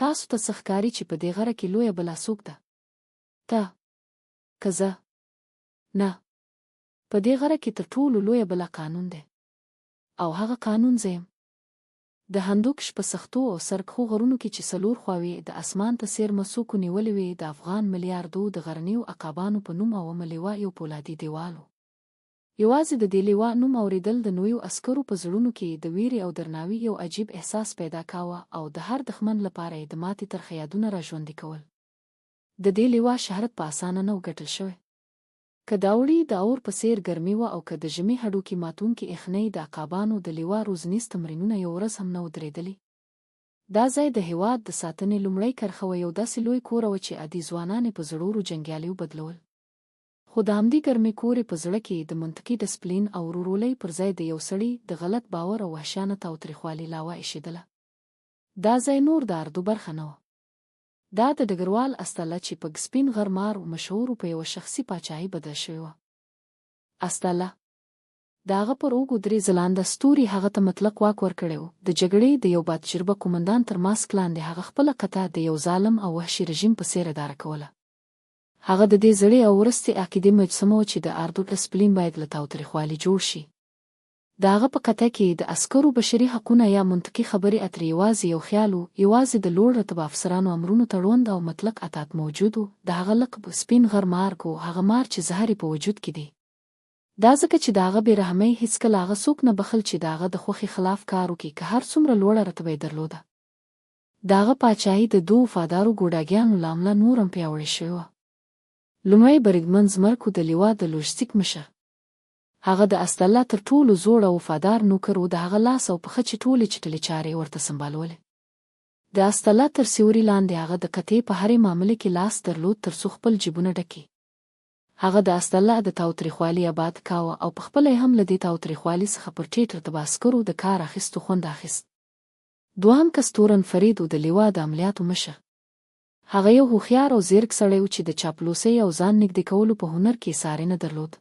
تاسو ته څه ښکاري چې په دې غره کې لویه بلا څوک ده؟ ته؟ که زه؟ نه. په دې غره کې تر ټولو لویه بلا قانون دی. او هغه قانون زه یم. د هندوکش په سختو او سرکښو غرونو کې چې څلور خواوې یې د اسمان ته څېرمه څوکو نیولې وې، د افغان ملي اردو د غرنیو عقابانو په نوم اومه لوا یو پولادي دېوال و. یوازې د دې لوا نوم اورېدل د نویو عسکرو په زړونو کې د وېرې او درناوي یو عجیب احساس پیدا کاوه او د هر دښمن لپاره یې د ماتې ترخه یادونه را ژوندي کول. د دې لوا شهرت په اسانه نه و ګټل شوی. که د اوړي د اور په څېر ګرمي وه او که د ژمي هډوکي ماتونکې ېخنۍ د عقابانو د لوا روزنیز تمرینونه یو ورځ هم نه و درېدلي. دا ځای د هېواد د ساتنې لومړۍ کرښه وه، یو داسې لوی کوره وه چې عادي ځوانان یې په زړورو جنګیالیو بدلول. خو د همدې ګرمې کورې په زړه کې د منطقي ډسپلین او ورورولۍ پر ځای د یو سړي د غلط باور او وحشیانه تاوتریخوالي لاوا ایشېدله. دا ځای نور د اردو برخه نه وه. دا د ډګروال اسدالله چې په سپین غر مار و مشهور و په یوه شخصي پاچاهۍ بدله شوې وه. اسدالله! د هغه پر اوږو درې ځلانده ستوري هغه ته مطلق واک ورکړی و. د جګړې د یو باتجربه قومندان تر ماسک لاندې هغه خپله قطعه د یو ظالم او وحشي رژیم په څېر اداره کوله. هغه د دې زړې او ورستې عقیدې مجسمه وه چې د اردو ډسپلین باید له تاوتریخوالي جوړ شي. د هغه په قطعه کې د عسکرو بشري حقونه یا منطقي خبرې اترې یوازې یو خیال و، یوازې د لوړ رتبه افسرانو امرونو ته ړوند او مطلق اطاعت موجود و، د هغه لقب، سپین غر مارګ، و، هغه مار چې زهر یې په وجود کې دي. دا ځکه چې د هغه بې رحمۍ هیڅکله هغه څوک نه بخښل چې د هغه د خوښې خلاف کار وکړي که هر څومره لوړه رتبه یې درلوده. د هغه پاچاهي د دوو وفادارو ګوډاګیانو له امله نور هم پیاوړې شوې وه. لومړی بریدمن زمرک و د لوا د لوژستیک مشر. هغه د اسدالله تر ټولو زوړ او وفادار نوکر و، د هغه لاس او پښه چې ټولې چټلې چارې یې ورته سمبالولې. د اسدالله تر سیوري لاندې هغه د قطعې په هرې معاملې کې لاس درلود تر څو خپل جیبونه ډک کړي. هغه د اسدالله د تاوتریخوالي اباد کاوه او پخپله یې هم له دې تاوتریخوالي څخه پر ټیټ رتبه عسکرو د کار اخیستو خوند اخیست. دوهم کس تورن فرید و د لوا د عملیاتو مشر. هغه یو هوښیار او زیرک سړی و چې د چاپلوسۍ او ځان نږدې کولو په هنر کې یې ساری نه درلود.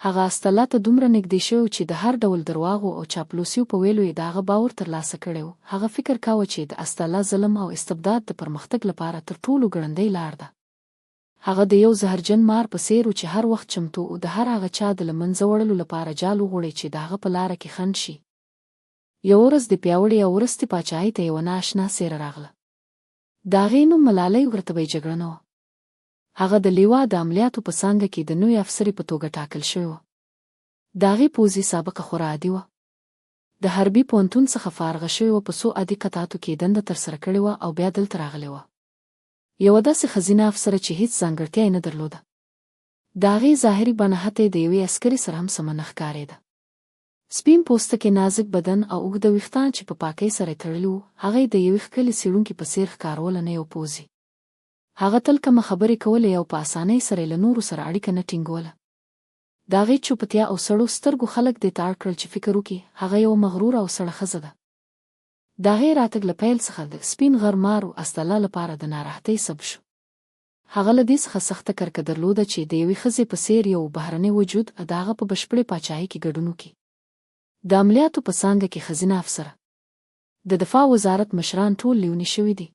هغه اسدالله ته دومره نږدې شوی و چې د هر ډول درواغو او چاپلوسیو په ویلو یې د هغه باور تر لاسه کړی و. هغه فکر کاوه چې د اسدالله ظلم او استبداد د پرمختګ لپاره تر ټولو ګړندۍ لار ده. هغه د یو زهرجن مار په څېر و چې هر وخت چمتو و د هر هغه چا د له منځه وړلو لپاره جال وغوړوي چې د هغه په لاره کې خنډ شي. یوه ورځ دې پیاوړې او ورستې پاچاهۍ ته یوه نا اشنا څېره راغله. د هغې نوم ملالۍ ورتبۍ جګړنه وه. هغه د لوا د عملیاتو په څانګه کې د نوې افسرې په توګه ټاکل شوې وه. د هغې پوځي سابقه خورا عادي وه. د حربي پوهنتون څخه فارغه شوې وه، په څو عادي قطعاتو کې یې دنده ترسره کړې وه او بیا دلته راغلې وه. یوه داسې ښځینه افسره چې هیڅ ځانګړتیا یې نه درلوده. د هغې ظاهري بڼه حتی د یوې عسکرې سره هم سمه نه ښکارېده. سپین پوستکی، نازک بدن او اوږده ویښتان چې په پاکۍ سره یې تړلي وو، هغه یې د یوې ښکلې څېړونکې په څېر ښکاروله نه یو پوځي. هغه تل کمه خبرې کولې او په اسانۍ سره یې له نورو سره اړیکه نه ټینګوله. د هغې چوپتیا او سړو سترګو خلک دې ته اړ کړل چې فکر وکړي، هغه یوه مغروره او سړه ښځه ده. د هغې راتګ له پیل څخه د سپین غر مار او اسدالله لپاره د ناراحتۍ سبب شو. هغه له دې څخه سخته کرکه درلوده چې د یوې ښځې په څېر یو بهرنی وجود د هغه په بشپړې پاچاهۍ کې ګډون وکړي. د عملیاتو په څانګه کې ښځینه افسره. د دفاع وزارت مشران ټول لیوني شوي دي.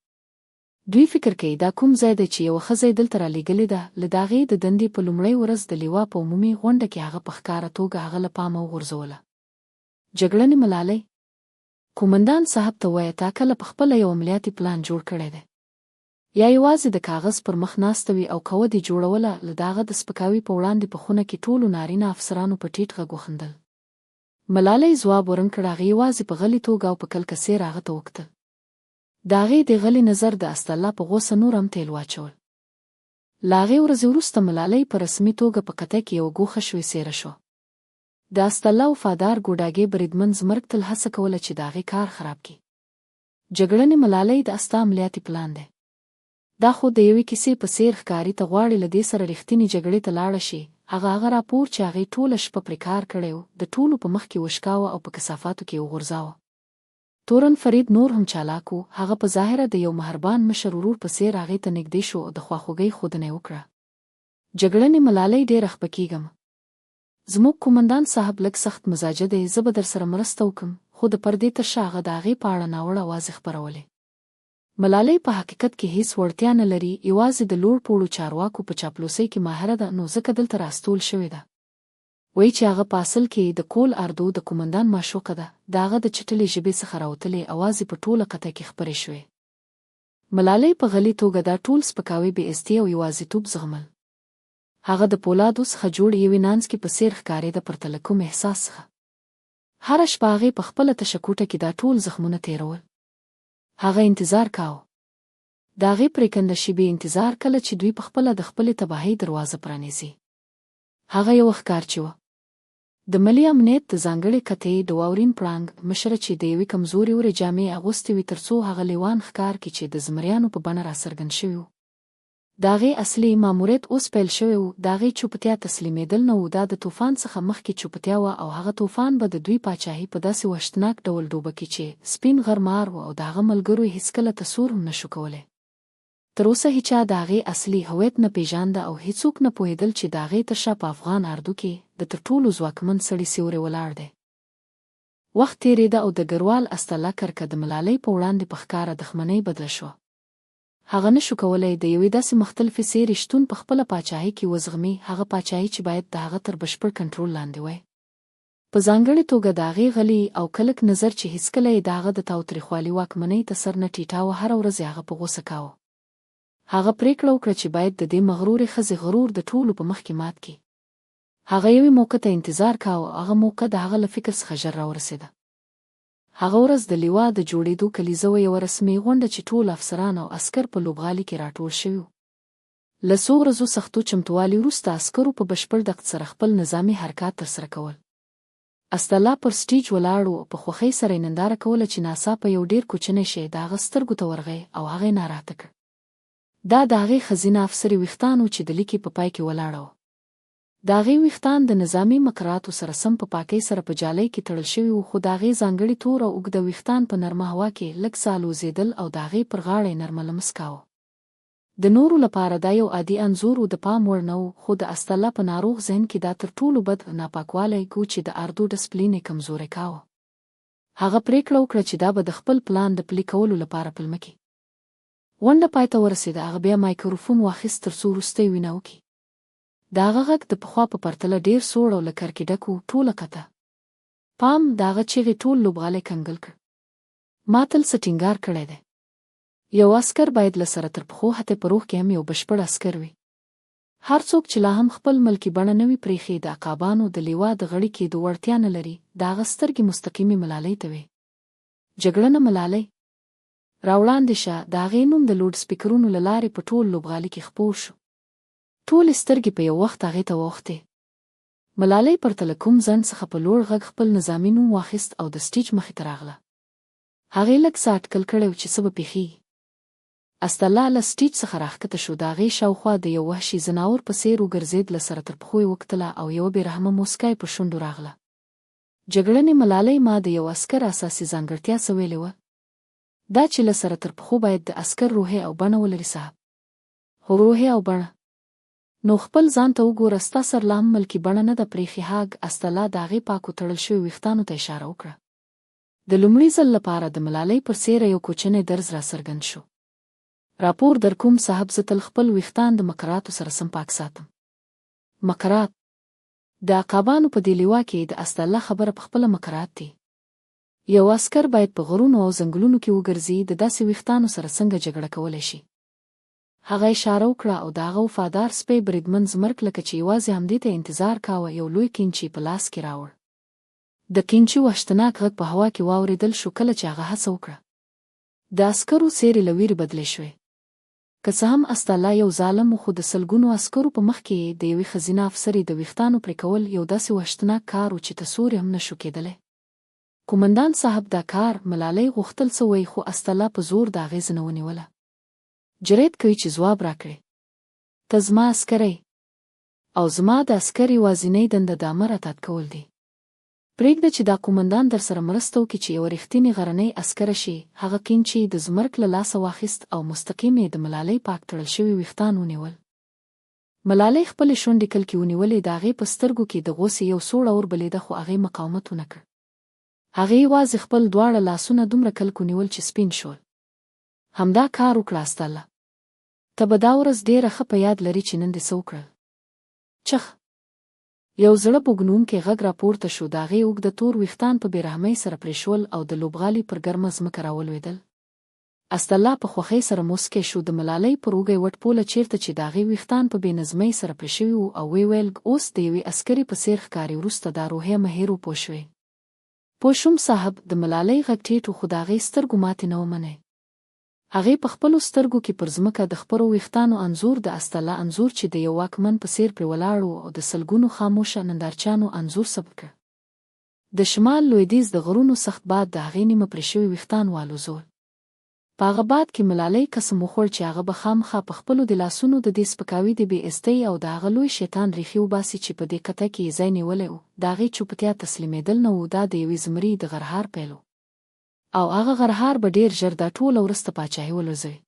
دوی فکر کوي دا کوم ځای دی چې یوه ښځه یې دلته رالیږلې ده، له د هغې د دندې په لومړۍ ورځ د لوا په عمومي غونډه کې هغه په ښکاره توګه هغه له پامه وغورځوله. جګړنې ملالۍ! قومندان صاحب ته ووایه تا کله په خپله یو عملیاتي پلان جوړ کړی دی؟ یا یوازې د کاغذ پر مخ ناسته وي او قوه دې جوړوله، له د هغه د سپکاوي په وړاندې په خونه کې ټولو نارینه افسرانو په ټیټ غږ وخندل. ملالۍ ځواب ورنکړ، هغې یوازې په غلي توګه او په کلکه څېره هغه ته وکتل. د هغې دې غلي نظر د اسدالله په غوسه نور هم تېل واچول. له هغې ورځې وروسته ملالۍ په رسمي توګه په قطعه کې یوه ګوښه شوې څېره شوه. د اسدالله وفادار ګوډاګی بریدمن زمرک تل هڅه کوله چې د هغې کار خراب کړي. جګړنې ملالۍ د استا عملیاتي پلان دی. دا خو د یوې کیسې په څېر ښکاري ته غواړې له دې سره رښتینې جګړې ته لاړه شې، هغه هغه راپور چې هغې ټوله شپه پرې کار کړی و، د ټولو په مخ کې وشکاوه او په کثافاتو کې یې وغورځاوه. تورن فرید نور هم چالاک و، هغه په ظاهره د یو مهربان مشر ورور په څېر هغې ته نږدې شو او د خواخوږۍ ښودنه یې وکړه. جګړنې ملالۍ ډېره خپه کېږم. زموږ قومندان صاحب لږ سخت مزاجه دی، زه به درسره مرسته وکړم، خو د پردې تر شا هغه د هغې په اړه ناوړه اوازې خپرولې. ملالۍ په حقیقت کې هیڅ وړتیا نه لري، یوازې د لوړ پوړو چارواکو په چاپلوسۍ کې ماهره ده نو ځکه دلته راستول شوې ده. وایي چې هغه په اصل کې د قول اردو د قومندان معشوقه ده، د هغه د چټلې ژبې څخه راوتلې اوازې په ټوله قطعه کې خپرې شوې. ملالۍ په غلې توګه دا ټول سپکاوی، بې عزتي او یوازیتوب زغمل. هغه د پولادو څخه جوړ یوې نانځکې په څېر ښکارېده پرته له کوم احساس څخه. هره شپه هغې په خپله تشه کوټه کې دا ټول زخمونه تېرول. هغه انتظار کاوه. د هغې پرېکنده شېبې انتظار کله چې دوی پخپله د خپلې تباهۍ دروازه پرانیزي. هغه یوه ښکارچي وه. د ملي امنیت د ځانګړې قطعې د واورین پړانګ مشره چې د یوې کمزورې ورې جامې یې اغوستې وي ترڅو هغه لیوان ښکار کړي چې د زمریانو په بڼه راڅرګند شوي وو. د هغې اصلي ماموریت اوس پیل شوی و، د هغې چوپتیا تسلیمېدل نه وو، دا د طوفان څخه مخکې چوپتیا وه او هغه طوفان به د دوی پاچاهي په داسې وحشتناک ډول ډوبه کړي چې سپین غر مار او د هغه ملګرو یې هیڅکله تصور هم نه شو کولی. تر اوسه هیچا د هغې اصلي هویت نه پېژانده او هیڅوک نه پوهېدل چې د هغې تر شا په افغان اردو کې د تر ټولو ځواکمن سړي سیوری ولاړ دی. وخت تېرېده او د ډګروال اسدالله کرکه د ملالۍ په وړاندې په ښکاره دښمنۍ بدله شوه. هغه نه شو کولای د یوې داسې مختلفې څېرې شتون په خپله پاچاهۍ کې وزغمي، هغه پاچاهي چې باید د هغه تر بشپړ کنټرول لاندې وای. په ځانګړې توګه د هغې غلی او کلک نظر چې هیڅکله یې د هغه د تاوتریخوالي واکمنۍ ته سر نه ټیټاوه هره ورځ یې هغه په غوسه کاوه. هغه پرېکړه وکړه چې باید د دې مغرورې ښځې غرور د ټولو په مخ کې مات کړي. هغه یوې موقع ته انتظار کاوه او هغه موقع د هغه له فکر څخه ژر راورسېده. هغه ورځ د لوا د جوړېدو کلیزه وه، یوه رسمي غونډه چې ټول افسران او عسکر په لوبغالي کې راټول شوي وو. له څو ورځو سختو چمتووالي وروسته عسکرو په بشپړ دقت سره خپل نظامي حرکات ترسره کول. اسدالله پر سټیج ولاړ و او په خوښۍ سره یې ننداره کوله چې ناڅاپه یو ډېر کوچنی شی د هغه سترګو ته ورغی او هغه یې ناراحته کړ. دا د هغې ښځینه افسرې ویښتان وو چې د لیکې په پای کې ولاړه وه. د هغې ویښتان د نظامي مقرراتو سره سم په پاکۍ سره په جالۍ کې تړل شوي وو، خو د هغې ځانګړي تور او اوږده ویښتان په نرمه هوا کې لږ څه الوزېدل او د هغې پر غاړه یې نرمه لمس کاوه. د نورو لپاره دا یو عادي انځور و، د پام وړ نه و، خو د اسدالله په ناروغ ذهن کې دا تر ټولو بد ناپاکوالی و چې د اردو ډسپلین یې کمزوری کاوه. هغه پرېکړه وکړه چې دا به د خپل پلان د پلي کولو لپاره پلمه کړي. غونډه پای ته ورسېده، هغه بیا مایکروفون واخیست ترڅو وروستۍ وینا وکړي. د هغه غږ د پخوا په پرتله ډېر سوړ او له کرکې ډک و، ټوله قطعه. پام، د هغه چیغې ټول لوبغالی کنګل کړ. ما تل څه ټینګار کړی دی. یو عسکر باید له سره تر پښو حتی په روح کې هم یو بشپړ عسکر وي. هر څوک چې لا هم خپل ملکي بڼه نه وي پرېښې د عقابانو د لوا د غړي کېدو وړتیا نه لري، د هغه سترګې مستقیمې ملالۍ ته وې. جګړنه ملالۍ! راوړاندې شه، د هغې نوم د لوډسپیکرونو له لارې په ټول لوبغالي کې خپور شو. ټولې سترګې په یو وخت هغې ته واوښتې. ملالۍ پرته له کوم ځنډ څخه په لوړ غږ خپل نظامي نوم واخیست او د سټیج مخې ته راغله. هغې لږ څه اټکل کړی و چې څه به پېښېږي. اسدالله له سټیج څخه راښکته شو، د هغې شاوخوا د یو وحشي ځناور په څېر وګرځېد، له سره تر پښو یې وکتله او یوه بې رحمه موسکا یې پر شونډو راغله. جګړنې ملالۍ ما د یو عسکر اساسي ځانګړتیا څه ویلې وه؟ دا چې له سره تر پښو باید د عسکر روحیه او بڼه ولري صاحب. هو روحیه او بڼه. نو خپل ځان ته وګوره، ستا سر لا هم ملکي بڼه نه ده پرېښې هاګ، اسدالله د هغې پاکو تړل شویو ویښتانو ته اشاره وکړه. د لومړي ځل لپاره د ملالۍ پر څېره یو کوچنی درز راڅرګند شو. راپور درکوم صاحب زه تل خپل ویښتان د مقراتو سره سم پاک ساتم. مقرات! د عقابانو په دې لوا کې د اسدالله خبره په خپله مقرات دي. یو عسکر باید په غرونو او ځنګلونو کې وګرځي، د داسې ویښتانو سره څنګه جګړه کولی شي؟ هغه اشاره وکړه او د هغه وفادار سپی بریدمن زمرک لکه چې یوازې همدې ته یې انتظار کاوه یو لوی قینچ یې په لاس کې راوړ. د قینچي وحشتناک غږ په هوا کې واورېدل شو کله چې هغه هڅه وکړه. د عسکرو څېرې له ویرې بدلې شوې. که څه هم اسدالله یو ظالم و خو د سلګونو عسکرو په مخ کې یې د یوې ښځینه افسرې د ویښتانو پرې کول یو داسې وحشتناک کار و چې تصور یې هم نه شو کېدلی. قومندان صاحب دا کار، ملالۍ غوښتل څه وایي خو اسدالله په زور د هغې زنه ونیوله. جرئت کوي چې ځواب راکړې. ته زما عسکره یې. او زما د عسکر یوازینۍ دنده د امر اطاعت کول دي. پرېږده چې دا قومندان درسره مرسته وکړي چې یوه رښتینې غرنۍ عسکره شې، هغه قینچي د زمرک له لاسه واخیست او مستقیم یې د ملالۍ پاک تړل شوي ویښتان ونیول. ملالۍ خپلې شونډې کلکې ونیولې، د هغې په سترګو کې د غوسې یو سوړ اور بلېده خو هغې مقاومت ونه کړ. هغې یوازې خپل دواړه لاسونه دومره کلک ونیول چې سپین شول. همدا کار وکړه استله. ته به دا ورځ ډېره ښه په یاد لري چې نن دې څه وکړل. چخ! یو زړه بوږنوونکی غږ راپورته شو، د هغې اوږده تور ویښتان په بې رحمۍ سره پرې شول او د لوبغالي پر ګرمه ځمکه راولوېدل. اسدالله په خوښۍ سره موسکی شو، د ملالۍ پر اوږه یې وټپوله چېرته چې د هغې ویښتان په بې نظمۍ سره پرې شوي وو او ویې ویل، اوس د یوې عسکرې په څېر ښکارې وروسته دا روحیه مه هېروه پوه شوې؟ پوه شوم صاحب، د ملالۍ غږ ټیټ و خو د هغې سترګو ماتې نه ومنی. هغې په خپلو سترګو کې پر ځمکه د خپرو ویښتانو انځور، د اسدالله انځور چې د یو واکمن په څېر پرې ولاړ و او د سلګونو خاموشه نندارچیانو انځور ثبت کړ. د شمال لوېدیځ د غرونو سخت باد د هغې نیمه پرې شوي ویښتان والوزول. په هغه باد کې ملالۍ قسم وخوړ چې هغه به خامخا په خپلو دې لاسونو د دې سپکاوي دې بې عزتۍ او د هغه لوی شیطان ریښې وباسي چې په دې قطعه کې یې ځای نیولی و. د هغې چوپتیا تسلیمېدل نه وو، دا د یوې زمري د غرهار پیل و. او هغه غرهار به ډېر ژر دا ټوله ورسته پاچاهي ولړزوي.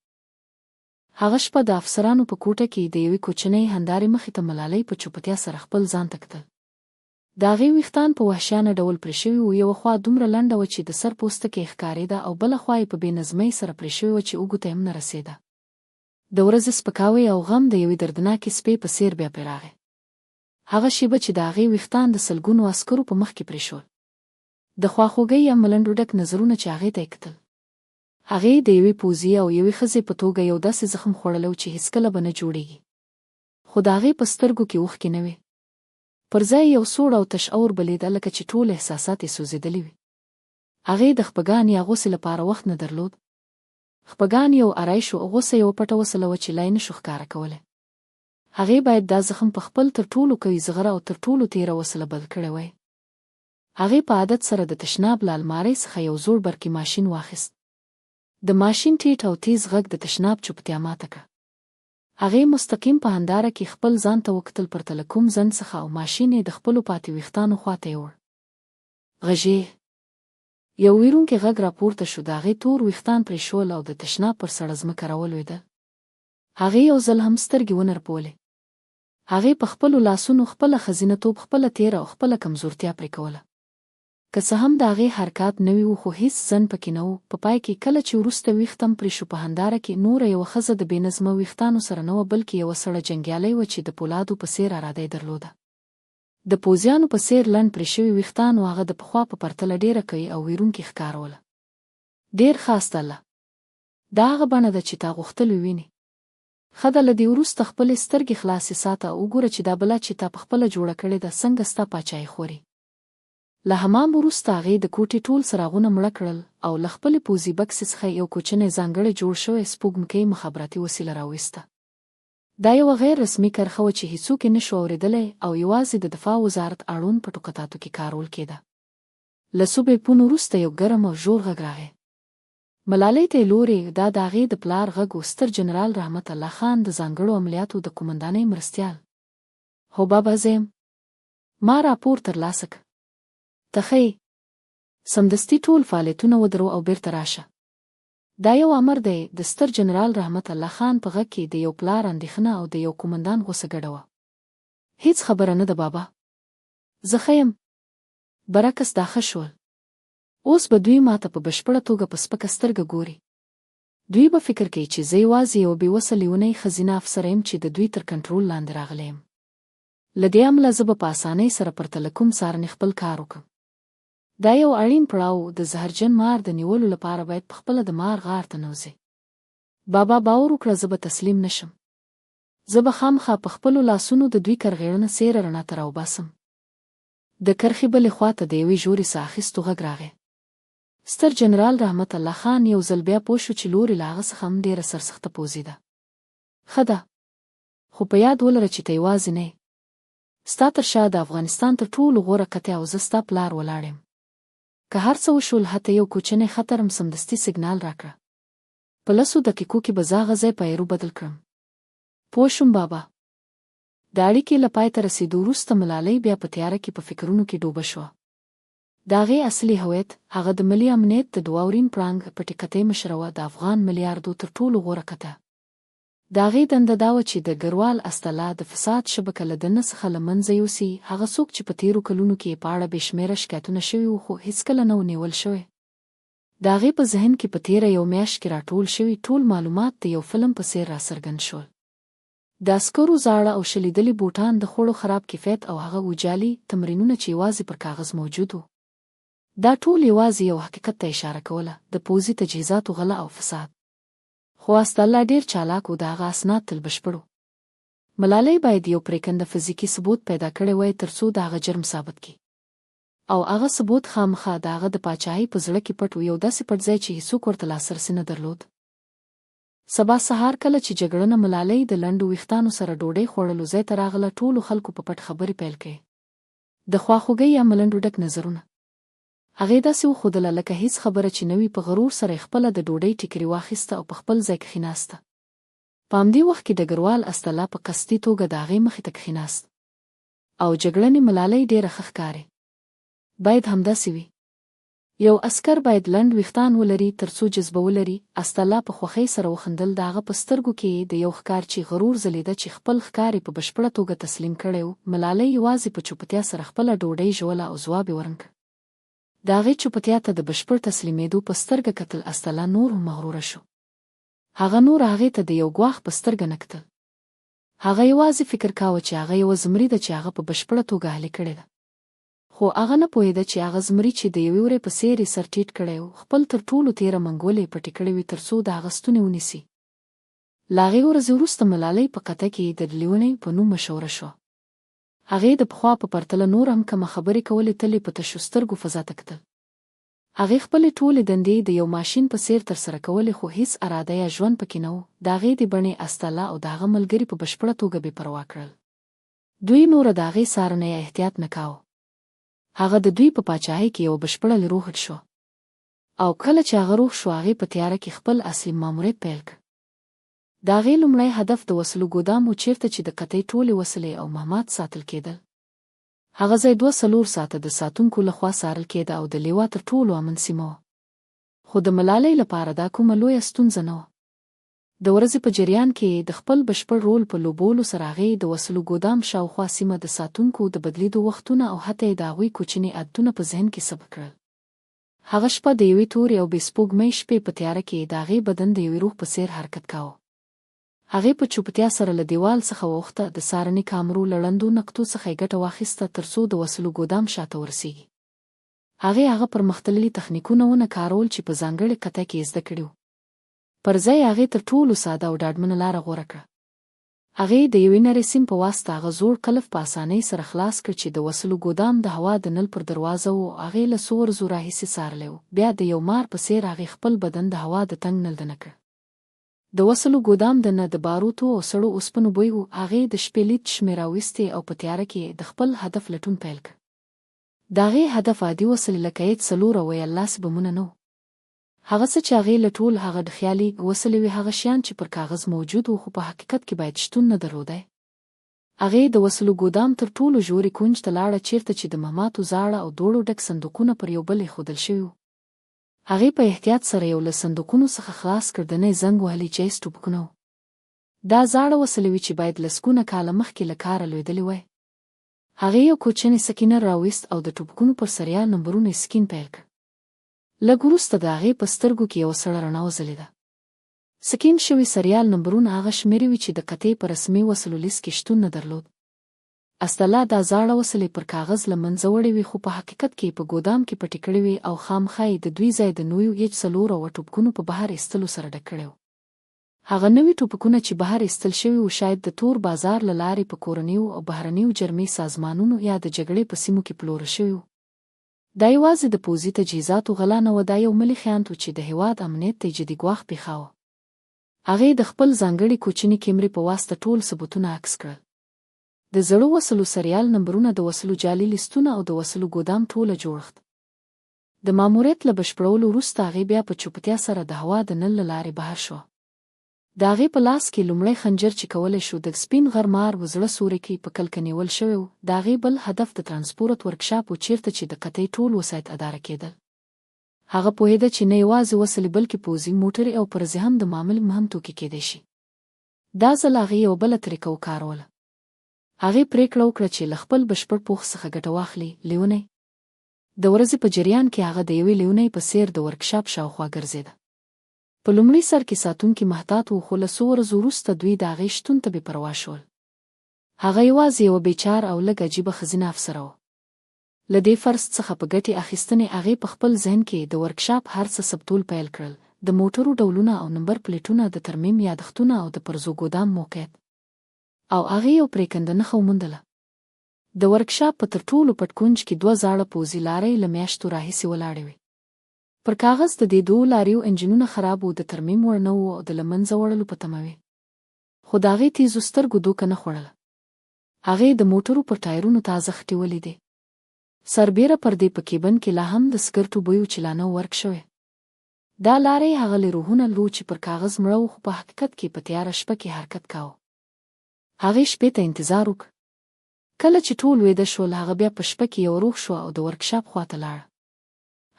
هغه شپه د افسرانو په کوټه کې د یوې کوچنۍ هندارې مخې ته ملالۍ په چوپتیا سره خپل ځان ته کتل. د هغې ویښتان په وحشیانه ډول پرې شوي وو، یوه خوا دومره لنډه وه چې د سر پوستکی یې ښکارېده او بله خوا یې په بې نظمۍ سره پرې شوې وه چې اوږو ته یې هم نه رسېده. د ورځې سپکاوی او غم د یوې دردناکې څپې په څېر بیا پرې راغی. هغه شېبه چې د هغې ویښتان د سلګونو عسکرو په مخ کې پرې شول. د خواخوږۍ یا ملنډو ډک نظرونه چې هغې ته یې کتل. هغې د یوې پوځي او یوې ښځې په توګه یو داسې زخم خوړلی و چې هېڅکله به نه جوړېږي. خو د هغې په سترګو کې اوښکې نه وې. پر ځای یې یو سوړ او تش اور بلېده لکه چې ټول احساسات یې سوځېدلي وي. هغې د خپګان یا غوسې لپاره وخت نه درلود. خپګان یو ارایش و او غوسه یوه پټه وسله وه چې لا یې نه شو ښکاره کولی. هغې باید دا زخم په خپل تر ټولو قوي زغره او تر ټولو تېره وسله بدل کړی وای. هغې په عادت سره د تشناب له المارۍ څخه یو زوړ برقي ماشین واخیست. د ماشین ټیټ او تیز غږ د تشناب چوپتیا ماته کړه. هغې مستقیم په هنداره کې خپل ځان ته وکتل پرته له کوم ځنډ څخه او ماشین یې د خپلو پاتې ویښتانو خوا ته یوړ. غږیې. یو ویرونکی غږ راپورته شو، د هغې تور ویښتان پرې شول او د تشناب پر سړه ځمکه راولوېدل. هغې یو ځل هم سترګې ونه رپولې. هغې په خپلو لاسونو خپله ښځینه توب، خپله تېره او خپله کمزورتیا پرې کوله. که څه هم د هغې حرکات نوي وو خو هیڅ ځنډ پکې نه و، په پای کې کله چې وروسته ویښتم پرې شو په هنداره کې نوره یوه ښځه د بې نظمه ویښتانو سره نه وه بلکې یوه سړه جنګیالۍ وه چې د پولادو په څېر اراده یې درلوده. د پوځیانو په څېر لنډ پرې شوي ویښتانو هغه د پخوا په پرتله ډېره قوي او ویرونکې ښکاروله. ډېر ښه استله! دا هغه بڼه ده چې تا غوښتل ووینې. ښه ده له دې وروسته خپلې سترګې خلاصې ساته او وګوره چې دا بلا چې تا په خپله جوړه کړې ده څنګه ستا پاچاهي خوري. له حمام وروسته هغې د کوټې ټول څراغونه مړه کړل او له خپلې پوځي بکسې څخه یې یو کوچنی ځانګړی جوړ شوی سپوږمکۍ مخابراتي وسیله راویسته. دا یوه غیر رسمي کرښه وه چې هیڅوک یې نه شو اورېدلی او یوازې د دفاع وزارت اړوند پټو قطعاتو کې کارول کېده. له څو بیپونو وروسته یو ګرم او ژور غږ راغی. ملالۍ ته یې لورې، دا د هغې د پلار غږ و، ستر جنرال رحمت الله خان د ځانګړو عملیاتو د قومندانۍ مرستیال. هو بابا زه یم. ما راپور ترلاسه کړ. ته ښه یې؟ سمدستي ټول فعالیتونه ودروه او بېرته راشه. دا یو امر دی، د ستر جنرال رحمت الله خان په غږ کې د یو پلار اندېښنه او د یو قومندان غوسه ګډه وه. هیڅ خبره نه ده بابا. زه ښه یم. برعکس دا ښه شول. اوس به دوی ماته په بشپړه توګه په سپکه سترګه ګوري. دوی به فکر کوي چې زه یوازې یوه بې وسه لیونۍ ښځینه افسره یم چې د دوی تر کنټرول لاندې راغلې یم. له دې امله زه به په اسانۍ سره پرته له کوم څارنې خپل کار وکړم. دا یو اړین پړاو و، د زهرجن مار د نیولو لپاره باید پخپله د مار غار ته نوځې. بابا باور وکړه زه به تسلیم نه شم. زه به خامخا په خپلو لاسونو د دوی کرغېړنه څېره رڼا ته راوباسم. د کرښې بلې خوا ته د یوې ژورې ساه اخیستو غږ راغی. ستر جنرال رحمت الله خان یو ځل بیا پوه شو چې لور یې له هغه څخه هم ډېره سرسخته پوځي ده. ښه ده. خو په یاد ولره چې ته یوازې نه یې. ستا تر شا د افغانستان تر ټولو غوره قطعه او زه ستا پلار ولاړ یم. که هر څه وشول حتی یو کوچنی خطر هم سمدستي سیګنال راکړه. په لسو دقیقو کې به زه هغه ځای په ایرو بدل کړم. پوه شوم بابا. د اړیکې له پای ته رسېدو وروسته ملالۍ بیا په تیاره کې په فکرونو کې ډوبه شوه. د هغې اصلي هویت، هغه د ملي امنیت د دواورین پړانګ پټې قطعې مشره وه، د افغان ملیاردو تر ټولو غوره قطعه. د هغې دنده دا وه چې د ګروال اسدالله د فساد شبکه له دننه څخه له منځه یوسي، هغه څوک چې په تېرو کلونو کې یې په اړه بې شمېره شکایتونه شوي وو خو هېڅکله نه و نیول شوی. د هغې په ذهن کې په تېره یو میاشت کې راټول شوي ټول معلومات د یو فلم په څېر راڅرګند شول. د عسکرو زاړه او شلېدلي بوټان، د خوړو خراب کیفیت او هغه وجالي تمرینونه چې یوازې پر کاغذ موجود وو. دا ټول یوازې یو حقیقت ته اشاره کوله، د پوځي تجهیزاتو غلا او فساد. خو اسدالله ډېر چالاک و، د هغه اسناد تل بشپړ وو. ملالۍ باید یو پرېکنده فزیکي ثبوت پیدا کړی وای ترڅو د هغه جرم ثابت کړي. او هغه ثبوت خامخا د هغه د پاچاهۍ په زړه کې پټ و، یو داسې پټ ځای چې هیڅوک ورته لاسرسی نه درلود. سبا سهار کله چې جګړنه ملالۍ د لنډو ویښتانو سره ډوډۍ خوړلو ځای ته راغله، ټولو خلکو په پټ خبرې پیل کړې. د خواخوږۍ یا ملنډو ډک نظرونه. هغې داسې وښودله لکه هیڅ خبره چې نه وي، په غرور سره یې خپله د ډوډۍ ټیکری واخیسته او په خپل ځای کښیناسته. په همدې وخت کې ډګروال اسدالله په قصدي توګه د هغې مخې ته کښیناست. او جګړنې ملالۍ ډېره ښه ښکارې. باید همداسې وي. یو عسکر باید لنډ ویښتان ولري ترڅو جذبه ولري، اسدالله په خوښۍ سره وخندل، د هغه په سترګو کې یې د یو ښکارچي غرور ځلېده چې خپل ښکار یې په بشپړه توګه تسلیم کړی و، ملالۍ یوازې په چوپتیا سره خپله ډوډۍ ژوله او ځواب یې ورنکړ. د هغې چوپتیا ته د بشپړ تسلیمېدو په سترګه کتل اسدالله نور هم مغروره شو. هغه نور هغې ته د یو ګواښ په سترګه نه کتل. هغه یوازې فکر کاوه چې هغه یوه زمري ده چې هغه په بشپړه توګه اهلي کړې ده. خو هغه نه پوهېده چې هغه زمري چې د یوې ورې په څېر یې سر ټیټ کړی و، خپل تر ټولو تېره منګولې یې پټې کړې وې ترڅو د هغه ستونی ونیسي. له هغې ورځې وروسته ملالۍ په قطعه کې د لیونۍ په نوم مشهوره شوه. هغې د پخوا په پرتله نور هم کمه خبرې کولې، تل یې په تشو سترګو فضا ته کتل. هغې خپلې ټولې دندې د یو ماشین په څېر ترسره کولې خو هیڅ اراده یا ژوند پکې نه و، د هغې دې بڼې اسدالله او د هغه ملګري په بشپړه توګه بې پروا کړل. دوی نوره د هغې څارنه یا احتیاط نه کاوه. هغه د دوی په پاچاهۍ کې یوه بشپړه روح شوه. او کله چې هغه روح شوه، هغې په تیاره کې خپل اصلي ماموریت پیل کړ. د هغې لومړی هدف د وسلو ګودام و چېرته چې د قطعې ټولې وسلې او مهمات ساتل کېدل. هغه ځای 2-4 ساعته د ساتونکو له خوا څارل کېده او د لیوا تر ټولو امن سیمه وه. خو د ملالۍ لپاره دا کومه لویه ستونزه نه وه. د ورځې په جریان کې یې د خپل بشپړ رول په لوبولو سره هغې د وسلو ګودام شاوخوا سیمه د ساتونکو د بدلېدو وختونه او حتی یې د هغوی کوچني عادتونه په ذهن کې ثبت کړل. هغه شپه د یوې تورې او بې سپوږمۍ شپې په تیاره کې د هغې بدن د یوې روح په څېر حرکت کاوه. هغې په چوپتیا سره له دېوال څخه واوښته، د څارنې کامرو له ړندو نقطو څخه یې ګټه واخیسته ترڅو د وسلو ګودام شاته ورسېږي. هغې هغه پرمختللي تخنیکونه ونه کارول چې په ځانګړې قطعه کې یې زده کړي وو. پر ځای یې هغې تر ټولو ساده او ډاډمنه لاره غوره کړه. هغې د یوې نرۍ سیم په واسطه هغه زوړ قلف په اسانۍ سره خلاص کړ چې د وسلو ګودام د هوا د نل پر دروازه و او هغې له څو ورځو راهیسې څارلی و. بیا د یو مار په څېر هغې خپل بدن د هوا د تنګ نل دننه کړ. د وسلو ګودام دننه د باروتو او سړو اوسپنو بوی و. هغې د شپې لید چشمې راویستې او په تیاره کې یې د خپل هدف لټون پیل کړ. د هغې هدف عادي وسلې لکه ایچ 4 او یا لاسي بمونه نه وو. هغه څه چې هغې لټول هغه دخیالي وسلې وې، هغه شیان چې پر کاغذ موجود وو خو په حقیقت کې باید شتون نه درلودای. هغې د وسلو ګودام تر ټولو ژورې کونج ته لاړه چېرته چې د مهماتو زاړه او دوړو ډک صندوقونه پر یو بل اېښودل شوي وو. هغې په احتیاط سره یو له صندوقونو څخه خلاص کړ، دننه یې زنګ وهلي چیس ټوپکونه وو. دا زاړه وسلې وې چې باید لسګونه کاله مخکې له کاره لوېدلې وای. هغې یو کوچنی سکینر راویست او د ټوپکونو پر سریال نمبرونو یې سکین پیل کړ. لږ وروسته د هغې په سترګو کې یوه سړه رڼا وځلېده. سکین شوي سریال نمبرونه هغه شمېرې وې چې د قطعې په رسمي وسلو لیست کې شتون نه درلود. اسدالله دا زاړه وسلې پر کاغذ له منځه وړې وې خو په حقیقت کې یې په ګودام کې پټې کړې وې او خامخا یې د دوی ځای د نویو ایچ 4 او ټوپکونو په بهر ایستلو سره ډک کړی و. هغه نوي ټوپکونه چې بهر ایستل شوي وو شاید د تور بازار له لارې په کورنیو او بهرنیو جرمي سازمانونو یا د جګړې په سیمو کې پلورل شوي وو. دا یوازې د پوځي تجهیزاتو غلا نه وه، دا یو ملي خیانت و چې د هېواد امنیت ته یې جدي ګواښ پېښاوه. هغې د خپل ځانګړي کوچني کیمرې په واسطه ټول ثبوتونه عکس کړل. د زړو وسلو سریال نمبرونه، د وسلو جعلي لیستونه او د وسلو ګودام ټوله جوړښت. د ماموریت له بشپړولو وروسته هغې بیا په چوپتیا سره د هوا د نل له لارې بهر شوه. د هغې په لاس کې لومړی خنجر چې کولی شو د سپین غر مار و زړه سوری کړي په کلکه نیول شوی و. د هغې بل هدف د ترانسپورت ورکشاپ و چېرته چې د قطعې ټول وسایط اداره کېدل. هغه پوهېده چې نه یوازې وسلې بلکې پوځي موټرې او پرزې هم د معاملې مهم توکي کېدی شي. دا ځل هغې یوه بله طریقه وکاروله. هغې پرېکړه وکړه چې له خپل بشپړ پوښ څخه ګټه واخلي، لیونی! د ورځې په جریان کې هغه د یوې لیونۍ په څېر د ورکشاپ شاوخوا ګرځېده. په لومړي سر کې ساتونکي محتاط وو خو له څو ورځو وروسته دوی د هغې شتون ته بې پروا شول. هغه یوازې یوه بېچاره او لږ عجیبه ښځینه افسره وه. له دې فرصت څخه په ګټې اخیستنې هغې په خپل ذهن کې د ورکشاپ هر څه ثبتول پیل کړل، د موټرو ډولونه او نمبر پلیټونه، د ترمیم یادښتونه او د پرزو ګودام موقعیت. او هغې یو پرېکنده نښه وموندله. د ورکشاپ په تر ټولو پټ کونج کې دوه زاړه پوځي لارۍ له میاشتو راهیسې ولاړې وې. پر کاغذ د دې دوو لاریو انجنونه خراب وو، د ترمیم وړ نه وو او د له منځه وړلو په تمه وې. خو د هغې تېزو سترګو دوکه نه خوړله. هغې د موټرو پر ټایرونو تازه خټې ولیدې. سربېره پر دې په کیبن کې لا هم د سګرټو بوی و چې لا نه و ورک شوی. دا لارۍ هغه له روحونه لرو چې پر کاغذ مړه وو خو په حقیقت کې په تیاره شپه کې حرکت کاوه. هغې شپې ته انتظار وکړ. کله چې ټول ویده شول هغه بیا په شپه کې یوه روح شوه او د ورکشاپ خواته لاړه.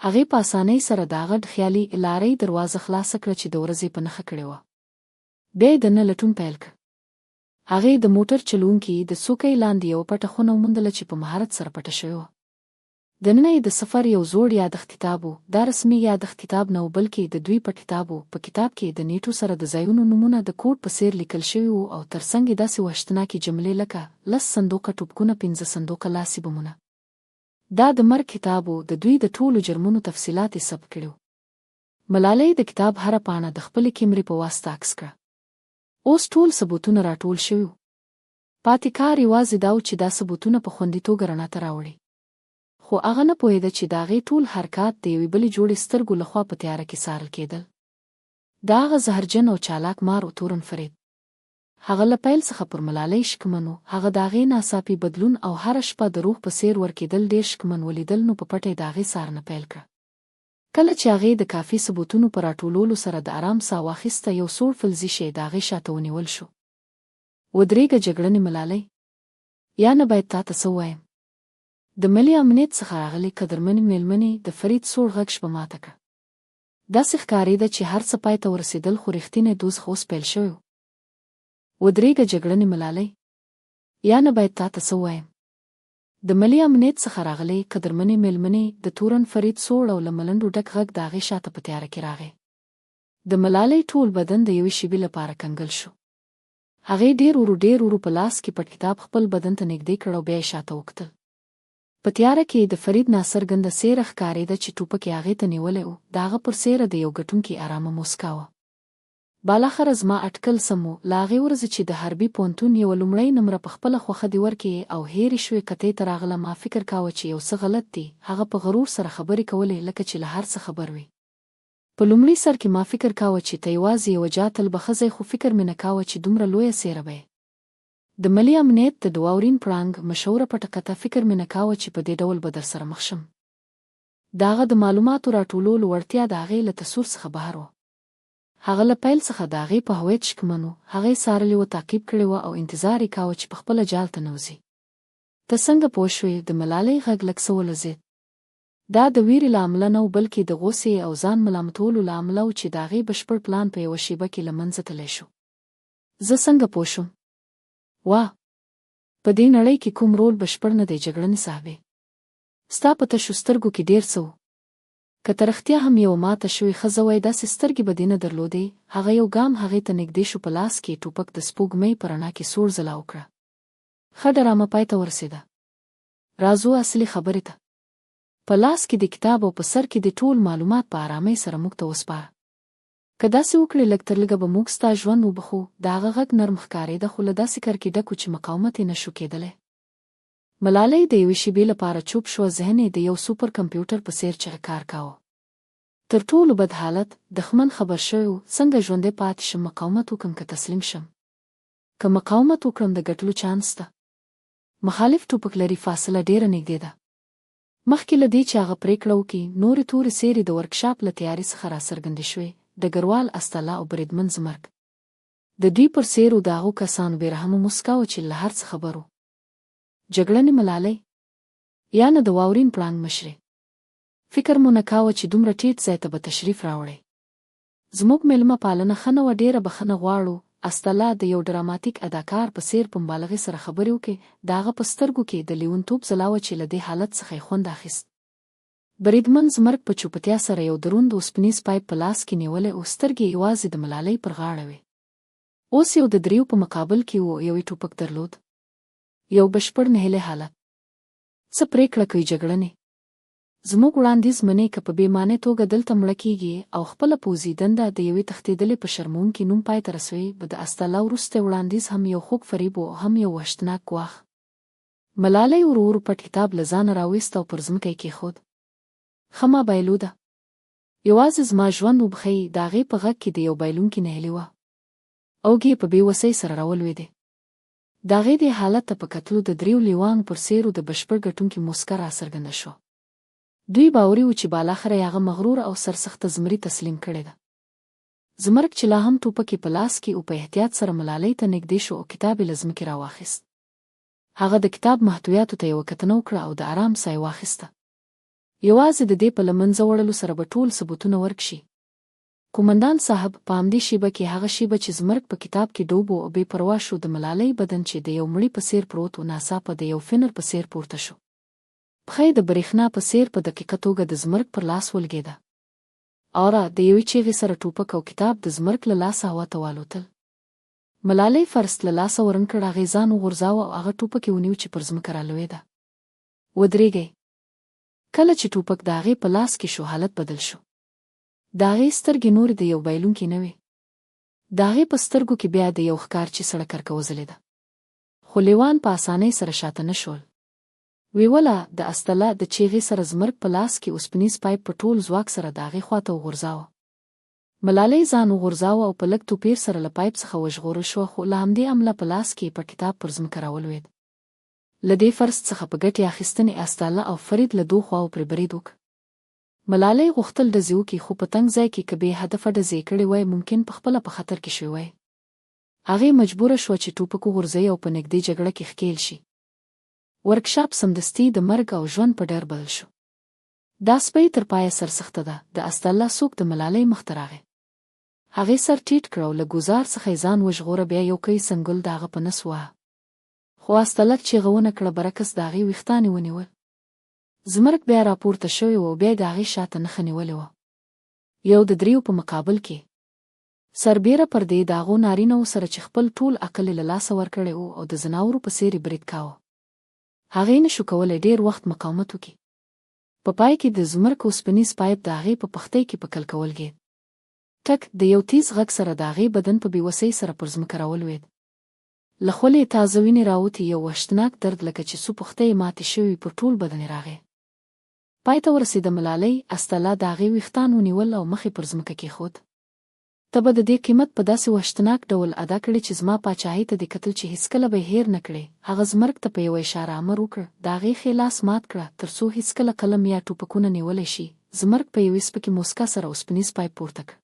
هغې په اسانۍ سره د هغه دخیالي لارۍ دروازه خلاصه کړه چې د ورځې په نښه کړې وه. بیا یې د نه لټون پیل کړ. هغې د موټر چلوونکي د څوکۍ لاندې یوه پټه خونه وموندله چې په مهارت سره پټه شوې وه. دننه یې د سفر یو زوړ یادښت کتاب و، دا رسمي یادښت کتاب نه و بلکې د دوی پټ کتاب و، په کتاب کې د نېټو سره د ځایونو نومونه د کوډ په څېر لیکل شوي وو او ترڅنګ یې داسې وحشتناکې جملې لکه، لس صندوقه ټوپکونه پنځه صندوقه لاسي بمونه. دا د مرګ کتاب و، د دوی د ټولو جرمونو تفصیلات یې ثبت کړي وو. ملالۍ د کتاب هره پاڼه د خپلې کیمرې په واسطه عکس کړه. اوس ټول ثبوتونه راټول شوي وو. پاتې کار یوازې دا و چې دا ثبوتونه په خوندي توګه رڼا ته راوړي. خو هغه نه پوهېده چې د هغې ټول حرکات د یوې بلې جوړې سترګو له خوا په تیاره کې څارل کېدل. دا هغه زهرجن او چالاک مار و تورن فرید. هغه له پیل څخه پر ملالۍ شکمن و، هغه د هغې ناڅاپي بدلون او هره شپه د روح په څېر ورکېدل ډېر شکمن ولیدل نو په پټه یې د هغې څارنه پیل کړه. کله چې هغې د کافي ثبوتونو په راټولولو سره د ارام ساه واخیسته یو سوړ فلزي شی د هغې شاته ونیول شو. ودرېږه جګړنې ملالۍ! یا نه باید تاته څه ووایم؟ د ملي امنیت څخه راغلې قدرمنې مېلمنې د فرید سوړ غږ شپه ماته کړه. داسې ښکارېده چې هر څه پای ته ورسېدل خو رښتینی دوزخ اوس پیل شوی و. ودرېږه جګړنې ملالۍ! یا نه باید تاته څه ووایم؟ د ملي امنیت څخه راغلې قدرمنې مېلمنې د تورن فرید سوړ او له ملنډو ډک غږ د هغې شاته په تیاره کې راغی. د ملالۍ ټول بدن د یوې شېبې لپاره کنګل شو. هغې ډېر ورو ډېر ورو په لاس کې پټ کتاب خپل بدن ته نږدې کړ او بیا یې شاته وکتل. په تیاره کې د فرید ناڅرګنده څېره ښکارېده چې ټوپک یې هغې ته نیولی و، د هغه پر څېره د یو ګټونکي ارامه موسکا وه. بالاخره زما اټکل سم و، له هغې ورځې چې د حربي پوهنتون یوه لومړۍ نمره په خپله خوښه دې ورکې او هېرې شوې قطعې ته راغله ما فکر کاوه چې یو څه غلط دي، هغه په غرور سره خبرې کولې لکه چې له هر څه خبر وي. په لومړي سر کې ما فکر کاوه چې ته یوازې یوه جاه طلبه ښځه یې خو فکر مې نه کاوه چې دومره لویه څېره به یې. د ملي امنیت د دواورین پړانګ مشهوره پټه قطعه فکر مې نه کاوه چې په دې ډول به درسره مخ شم. د هغه د معلوماتو راټولولو وړتیا د هغې له تصور څخه بهر وه. هغه له پیل څخه د هغې په هویت شکمن و، هغه یې څارلې وه، تعقیب کړې وه او انتظار یې کاوه چې پخپله جال ته نوځي. ته څنګه پوه شوې؟ د ملالۍ غږ لږ څه ولړزېد. دا د وېرې له امله نه و، بلکې د غوسې او ځان ملامتولو له امله و چې د هغې بشپړ پلان په یوه شېبه کې له منځه تللی شو. زه څنګه پوه شوم؟ واه! په دې نړۍ کې کوم رول بشپړ نه دی جګړنې صاحبې. ستا په تشو سترګو کې ډېر څه و. که ته رښتیا هم یوه ماته شوې ښځه وای داسې سترګې به دې نه درلودې، هغه یو ګام هغې ته نږدې شو په لاس کې یې ټوپک د سپوږمۍ په رڼا کې سوړ ځلا وکړه. ښه ډرامه پای ته ورسېده. راځو اصلي خبرې ته. په لاس کې دې کتاب او په سر کې دې ټول معلومات په آرامۍ سره موږ ته وسپاره. که داسې وکړې لږ تر لږه به موږ ستا ژوند وبخښو، د هغه غږ نرم ښکارېده خو له داسې کرکې ډک و چې مقاومت یې نه شو کېدلی. ملالۍ د یوې شېبې لپاره چوپ شوه، ذهن یې د یو سوپر کمپیوټر په څېر چغه کار کاوه. تر ټولو بد حالت، دښمن خبر شوی و، څنګه ژوندی پاتې شم، مقاومت وکړم که تسلیم شم؟ که مقاومت وکړم د ګټلو چانس شته. مخالف ټوپک لري، فاصله ډېره نږدې ده. مخکې له دې چې هغه پرېکړه وکړي، نورې تورې څېرې د ورکشاپ له تیارې څخه راڅرګندې شوې، ډګروال اسدالله او بریدمن زمرک. د دوی پر څېرو د هغو کسانو بې رحمه موسکا وه چې له هر څه خبر وو. جګړنې ملالۍ؟ یا نه د واورین پړانګ مشرې؟ فکر مو نه کاوه چې دومره ټیټ ځای ته به تشریف راوړئ. زموږ مېلمه پالنه ښه نه وه ډېره بخښنه غواړو، اسدالله د یو ډراماتیک اداکار په څېر په مبالغې سره خبرې وکړې، د هغه په سترګو کې د لیونتوب ځلا وه چې له دې حالت څخه یې خوند اخیست. بریدمن زمرک په چوپتیا سره یو دروند اوسپنیز پایپ په لاس کې نیولی ؤ، سترګې یې یوازې د ملالۍ پر غاړه وې. اوس یو د دریو په مقابل کې و، یو یې ټوپک درلود. یو بشپړ نهیلی حالت. څه پرېکړه کوي جګړنې؟ زموږ وړاندیز منې که په بې معنی توګه دلته مړه کېږي او خپله پوځي دنده د یوې تښتېدلې په شرموونکي نوم پای ته رسوي؟ د اسدالله وروستی وړاندیز هم یو خوږ فریب و او هم یو وحشتناک ګواښ. ملالۍ ورو ورو پټ کتاب له ځانه راویست او پر ځمکه یې کېښود. ښه ما بایلوده. یوازې زما ژوند وبښئ، د هغې په غږ کې د یو بایلونکي نهیلي وه. اوږې یې په بې وسۍ سره راولوېدې. د هغې دې حالت ته په کتلو د دریو لیوانو پر څېرو د بشپړ ګټونکي موسکا راڅرګنده شوه. دوی باوري وو چې بالاخره یې هغه مغروره او سرسخته زمري تسلیم کړې ده. زمرک چې لا هم ټوپک یې په لاس کې ؤ په احتیاط سره ملالۍ ته نږدې شو او کتاب یې له ځمکې راواخیست. هغه د کتاب محتویاتو ته یوه کتنه وکړه او د ارام ساه یې واخیسته. یوازې د دې په له منځه وړلو سره به ټول ثبوتونه ورک شي. قومندان صاحب، په همدې شېبه کې، هغه شېبه چې زمرک په کتاب کې ډوب و او بې پروا شو، د ملالۍ بدن چې د یو مړي په څېر پروت و، ناڅاپه د یو فنر په څېر پورته شو. پښه یې د برېښنا په څېر په دقیقه توګه د زمرک پر لاس ولګېده. آره، د یوې چېغې سره ټوپک او کتاب د زمرک له لاسه هوا ته والوتل. ملالۍ فرصت له لاسه ورنکړ، هغې ځان وغورځاوه او هغه ټوپک یې ونیو چې پر ځمکه رالوېده. ودرېږئ! کله چې ټوپک د هغې په لاس کې شو، حالت بدل شو. د هغې سترګې نورې د یو بایلونکي نه وې. د هغې په سترګو کې بیا د یو ښکارچي سړه کرکه وځلېده. خو لېوان په اسانۍ سره شاته نه شول. ویولا د اسدالله د چیغې سره زمرک په لاس کې اوسپنیز پایپ په ټول ځواک سره د هغې خواته وغورځاوه. ملالۍ ځان وغورځاوه او په لږ توپیر سره له پایپ څخه وژغورل شوه خو له همدې امله په لاس کې یې پټ کتاب پر ځمکه راولوېد. له دې فرصت څخه په ګټې اخیستنې اسدالله او فرید له دوو خواوو پرې برید وکړ. ملالۍ غوښتل ډزې وکړي خو په تنګ ځای کې که بې هدفه ډزې یې کړې وای ممکن په خپله په خطر کې شوې وای. هغې مجبوره شوه چې ټوپک وغورځوي او په نږدې جګړه کې ښکېل شي. ورکشاپ سمدستي د مرګ او ژوند په ډر بدل شو. دا سپۍ تر پایه سرسخته ده، د اسدالله سوک د ملالۍ مخ ته راغی. هغې سر ټیټ کړ او له ګوزار څخه یې ځان وژغوره بیا یو کۍ سنګل د هغه په نس وواهه. خو اسدالله چیغه ونه کړه برعکس د هغې ویښتان یې ونیول. زمرک بیا راپورته شوی و او بیا یې د هغې شاته نښه نیولې وه. یو د دریو په مقابل کې. سربېره پر دې د هغو نارینه وو سره چې خپل ټول عقل یې له لاسه ورکړی و او د ځناورو په څېر یې برید کاوه. هغې نه شو کولی ډېر وخت مقاومت وکړي. په پای کې د زمرک اوسپنیز پایپ د هغې په پښتۍ کې په کلکه ولګېد. ټک، د یو تیز غږ سره د هغې بدن په بې وسۍ سره پر ځمکه راولوېد. له خولې یې تازه وینې راوتې، یو وحشتناک درد لکه چې څو پښتۍ یې ماتې شوې وي پر ټول بدن یې راغی. پای ته ورسېده ملالۍ، اسدالله د هغې ویښتان ونیول او مخ یې پر ځمکه کېښود. ته به د دې قیمت په داسې وحشتناک ډول ادا کړې چې زما پاچاهۍ ته دې کتل چې هیڅکله به یې هېر نه کړې، هغه زمرک ته په یوه اشاره امر وکړ، د هغې ښی لاس مات کړه، تر څو هیڅکله قلم یا ټوپکونه نیولی شي، زمرک په یوې سپکې موسکا سره اوسپنیز پایپ پورته کړ.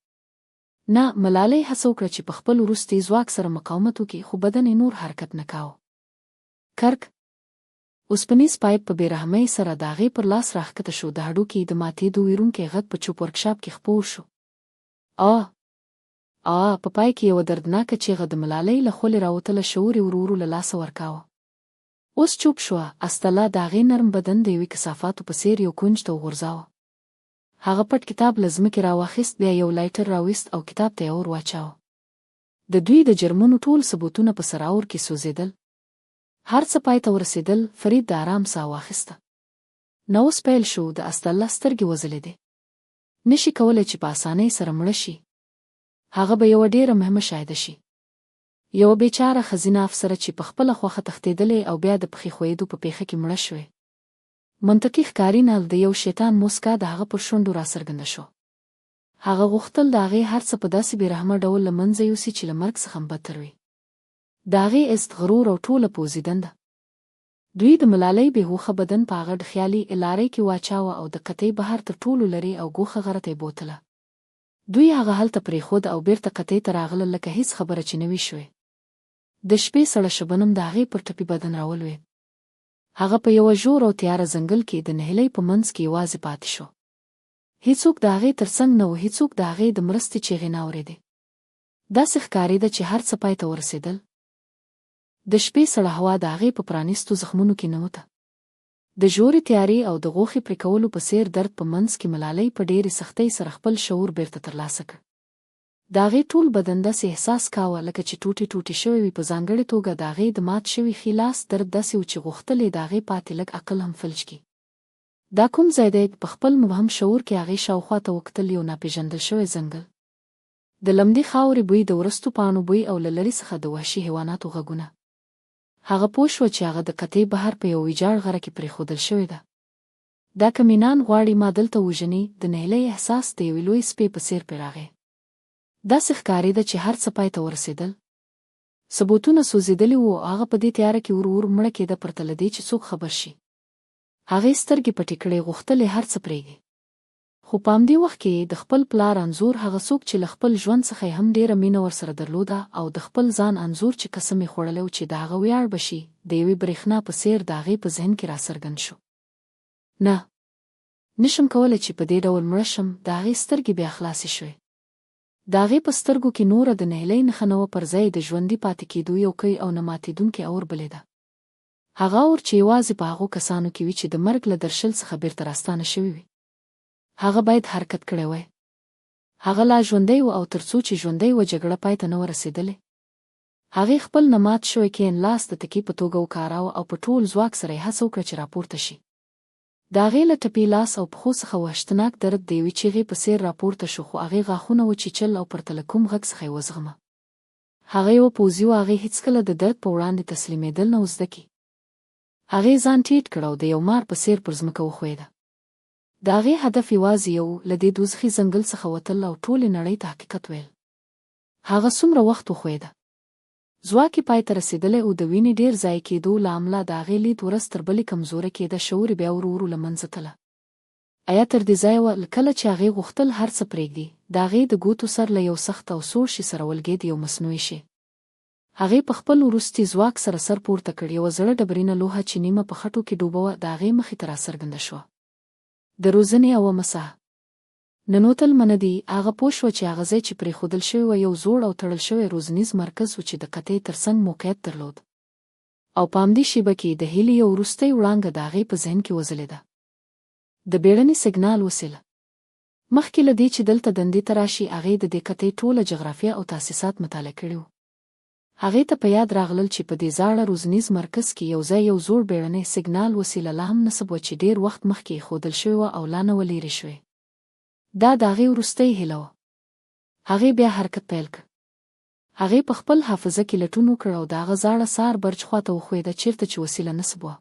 نه، ملالۍ هڅه وکړه چې په خپل وروستي ځواک سره مقاومت وکړي، خو بدن یې نور حرکت نه کاوه. کرک! اوسپنیز پایپ په بې رحمۍ سره د هغې پر لاس راښکته شو، د هډوکي د ماتېدو ویرونکی غږ په چوپ ورکشاپ کې خپور شو. آه! آه! په پای کې یوه دردناکه چیغه د ملالۍ له خولې راوتله، شعور یې ورو ورو له لاسه ورکاوه. اوس چوپ شوه، اسدالله د هغې نرم بدن د یوې کثافاتو په څېر یو کونج ته وغورځاوه. هغه پټ کتاب له ځمکې راواخیست، بیا یو لایټر راویست او کتاب ته یې اور واچاوه. د دوی د جرمونو ټول ثبوتونه په سره اور کې سوځېدل. هر څه پای ته ورسېدل، فرید د ارام ساه واخیسته. نه اوس پیل شو، د اسدالله سترګې وځلېدې. نه شي کولی چې په اسانۍ سره مړه شي. هغه به یوه ډېره مهمه شاهده شي. یوه بېچاره ښځینه افسره چې په خپله خوښه تښتېدلې او بیا د پښې ښویېدو په پېښه کې مړه شوې. منطقي ښکاري نه، د یو شیطان موسکا د هغه پر شونډو راڅرګنده شوه. هغه غوښتل د هغې هر څه په داسې بې رحمه ډول له منځه یوسي چې له مرګ څخه هم بدتر وي. د هغې عزت، غرور او ټوله پوځي دنده. دوی د ملالۍ بې هوښه بدن په هغه ډخیالي لارۍ کې واچاوه او د قطعې بهر تر ټولو لرې او ګوښه غره ته یې بوتله. دوی هغه هلته پرېښوده او بېرته قطعې ته راغلل لکه هیڅ خبره چې نه وي شوې. د شپې سړه شبنم د هغې پر ټپي بدن راولوېد. هغه په یوه ژور او تیاره ځنګل کې د نهیلۍ په منځ کې یوازې پاتې شو. هیڅوک د هغې تر څنګ نه و، هیڅوک د هغې د مرستې چیغې نه اورېدې. داسې ښکارېده چې هر څه پای ته ورسېدل. د شپې سړه هوا د هغې په پرانیستو زخمونو کې ننوته. د د ژورې تیارې او د غوښې پرې کولو په څېر درد په منځ کې ملالۍ په ډېرې سختۍ سره خپل شعور بېرته ترلاسه کړ. د هغې ټول بدن داسې احساس کاوه لکه چې ټوټې ټوټې شوی وي، په ځانګړې توګه د هغې د مات شوي ښي لاس درد داسې و چې غوښتل یې د هغې پاتې لږ عقل هم فلج کړي. دا کوم ځای دی؟ په خپل مبهم شعور کې هغې شاوخوا ته وکتل، یو ناپېژندل شوی ځنګل. د لمدې خاورې بوی، د ورستو پاڼو بوی او له لرې څخه د وحشي حیواناتو غږونه. هغه پوه شوه چې هغه د قطعې بهر په یوه ویجاړ غره کې پرېښودل شوې ده. دا کمینان غواړي ما دلته ووژني، د نهیلۍ احساس د یوې لویې سپې په څېر پرې راغی. داسې ښکارېده چې هر څه پای ته ورسېدل. ثبوتونه سوځېدلي وو او هغه په دې تیاره کې ورو ورو مړه کېده پرته له دې چې څوک خبر شي. هغې سترګې پټې کړې، غوښتل یې هر څه پرېږدي. خو په همدې وخت کې یې د خپل پلار انځور، هغه څوک چې له خپل ژوند څخه یې هم ډېره مینه ورسره درلوده او د خپل ځان انځور چې قسم یې خوړلی و چې د هغه ویاړ به شي، د یوې برېښنا په څېر د هغې په ذهن کې راڅرګند شو. نه! نشم کولی چې په دې ډول مړه شم، د هغې سترګې بیا خلاصې شوې. د هغې په سترګو کې نوره د نهیلۍ نښه نه وه، پر ځای یې د ژوندي پاتې کېدو یو کۍ او نه ماتېدونکی اور بلېده. هغه اور چې یوازې په هغو کسانو کې وي چې د مرګ له درشل څخه بېرته راستانه شوي وي. هغه باید حرکت کړی وای. هغه لا ژوندی و او تر څو چې ژوندی و جګړه پای ته نه وه رسېدلې. هغې خپل نه مات شوی کین لاس د تکیې په توګه وکاراوه او په ټول ځواک سره یې هڅه وکړه چې راپورته شي. د هغې له ټپي لاس او پښو څخه وحشتناک درد د یوې چیغې په څېر راپورته شو خو هغې غاښونه وچیچل او پرته له کوم غږ څخه یې وزغمه. هغه یوه پوځي وه، هغې هیڅکله د درد په وړاندې تسلیمېدل نه و زده کړي. هغې ځان ټیټ کړ او د یو مار په څېر پر ځمکه وښویېده. د هغې هدف یوازې یو و، له دې دوزخي ځنګل څخه وتل او ټولې نړۍ ته حقیقت ویل. هغه څومره وخت وښویېده. ځواک یې پای ته رسېدلی ؤ، د وینې ډېر ضایع کېدو له امله د هغې لید ورځ تر بلې کمزوری کېده، شعور یې بیا ورو ورو له منځه تله. ایا تر دې ځایه وه، کله چې هغې غوښتل هر څه پرېږدي، د هغې د ګوتو سر له یو سخت او سوړ شي سره ولګېد، یو مصنوعي شی. هغې په خپل وروستي ځواک سره سر پورته کړ، یوه زړه ډبرینه لوحه چې نیمه په خټو کې ډوبه وه، د هغې مخې ته راڅرګنده شوه. د روزنې اوومه ساه. ننوتل منع دي. هغه پوه شوه چې هغه ځای چې پرېښودل شوی وه یو زوړ او تړل شوی روزنیز مرکز و چې د قطعې تر څنګ موقعیت درلود. او په همدې شېبه کې د هیلې یو وروستۍ وړانګه د هغې په ذهن کې وځلېده. د بېړني سګنال وسیله. مخکې له دې چې دلته دندې ته راشي، هغې د دې قطعې ټوله جغرافیه او تاسیسات مطالعه کړي وو. هغې ته په یاد راغلل چې په دې زاړه روزنیز مرکز کې یو ځای یو زوړ بېړنی سګنال وسیله لا هم نصب وه چې ډېر وخت مخکې اېښودل شوې وه او لا نه وه لیرې شوې. دا د هغې وروستۍ هیله وه. هغې بیا حرکت پیل کړ. هغې په خپل حافظه کې لټون وکړ او د هغه زاړه څار برج خواته وښویده چېرته چې وسیله نصب وه.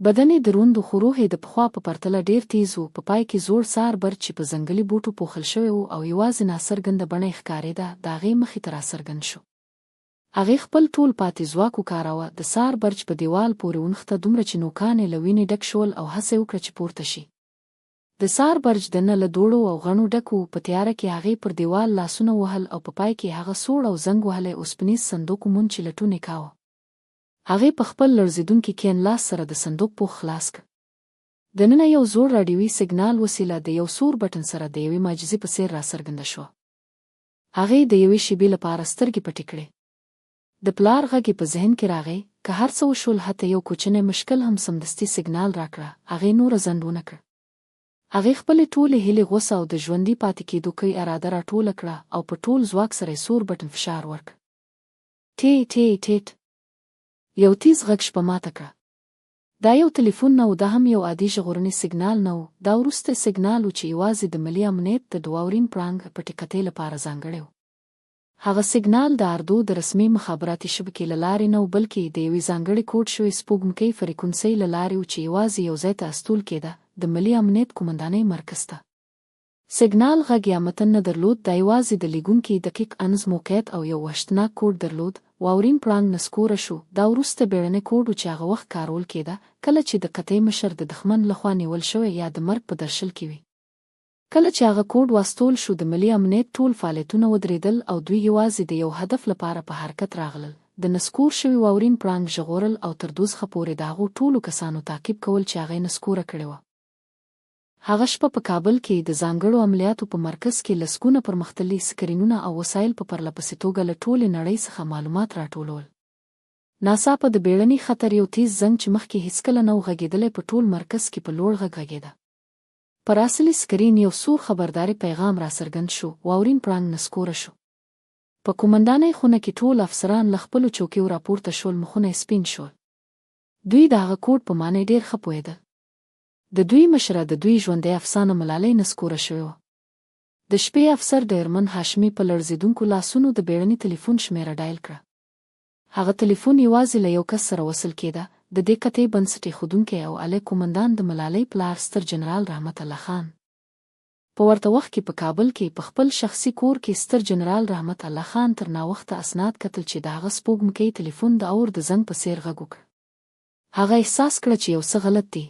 بدن یې دروند و خو روح یې د پخوا په پرتله ډېر تېز و، په پای کې زوړ څار برج چې په ځنګلي بوټو پوښل شوی و او یوازې ناڅرګنده بڼه یې ښکارېده، د هغې مخې ته راڅرګند شو. هغې خپل ټول پاتې ځواک وکاراوه، د څار برج په دېوال پورې ونښته دومره چې نوکان یې له وینې ډک شول او هڅه یې وکړه چې پورته شي. د څار برج دننه له دوړو او غڼو ډک و، په تیاره کې هغې پر دېوال لاسونه ووهل او په پای کې یې هغه سوړ او زنګ وهلی اوسپنیز صندوق وموند چې لټون یې کاوه. هغې په خپل لړزېدونکي کین لاس سره د صندوق پوښ خلاص کړ. دننه یو زوړ راډیويي سګنال وسیله د یو سور بټن سره د یوې معجزې په څېر راڅرګنده شوه. هغې د یوې شېبې لپاره سترګې پټې کړې. د پلار غږ یې په ذهن کې راغی، که هر څه وشول حتی یو کوچنی مشکل هم سمدستي سګنال راکړه، هغې نوره ځنډ ونه کړ. هغې خپلې ټولې هیلې غوسه او د ژوندي پاتې کېدو قوي اراده راټوله کړه او په ټول ځواک سره یې سور بټن فشار ورکړ. ټې ټې ټېټ. یو تیز غږ شپه ماته کړه. دا یو تلیفون نه و، دا هم یو عادي ژغورنې سیګنال نه و، دا وروستی سیګنال و چې یوازې د ملي امنیت د دواورین پړانګ پټې قطعې لپاره ځانګړی و. هغه سیګنال د اردو د رسمي مخابراتي شبکې له لارې نه و، بلکې د یوې ځانګړې کوډ شوې سپوږمکۍ فریکونسۍ له لارې و چې یوازې یو ځای ته استول کېده، د ملي امنیت قومندانۍ مرکز ته. سیګنال غږ یا متن نه درلود، دا یوازې د لېږونکي دقیق انز موقعیت او یو وحشتناک کوډ درلود، واورین پړانګ نسکوره شو، دا وروستی بېړنی کوډ و چې هغه وخت کارول کېده، کله چې د قطعې مشر د دښمن لخوا نیول شوی یا د مرګ په درشل کې وي. کله چې هغه کوډ واستول شو، د ملي امنیت ټول فعالیتونه ودرېدل او دوی یوازې د یو هدف لپاره په حرکت راغلل، د نسکور شوي واورین پړانګ ژغورل او تر دوزخه پورې د هغو ټولو کسانو تعقیب کول چې هغه یې نسکوره کړې وه. هغه شپه په کابل کې د ځانګړو عملیاتو په مرکز کې لسګونه پرمختللي سکرینونه او وسایل په پرله پسې توګه له ټولې نړۍ څخه معلومات راټولول. ناڅاپه د بېړني خطر یو تیز زنګ چې مخکې هیڅکله نه و غږېدلی په ټول مرکز کې په لوړ غږ غږېده. پر اصلي سکرین یو سور خبرداری پیغام راڅرګند شو، واورین پړانګ نسکوره شو. په قومندانۍ خونه کې ټول افسران له خپلو چوکیو راپورته شول، مخونه یې سپین شول. دوی د هغه کوډ په معنی ډېر ښه پوهېدل. د دوی مشره، د دوی ژوندۍ افسانه ملالۍ نسکوره شوې وه. د شپې افسر ډیرمن هاشمي په لړزېدونکو لاسونو د بېړني تلیفون شمېره ډایل کړه. هغه تلیفون یوازې له یو کس سره وصل کېده، د دې قطعې بنسټ اېښودونکی او اعلی قومندان د ملالۍ پلار ستر جنرال رحمت الله خان. په ورته وخت کې په کابل کې په خپل شخصي کور کې ستر جنرال رحمت الله خان تر ناوخته اسناد کتل چې د هغه سپوږمکۍ تلیفون د اور د زنګ په څېر غږ وکړ. هغه احساس کړه چې یو څه غلط دي.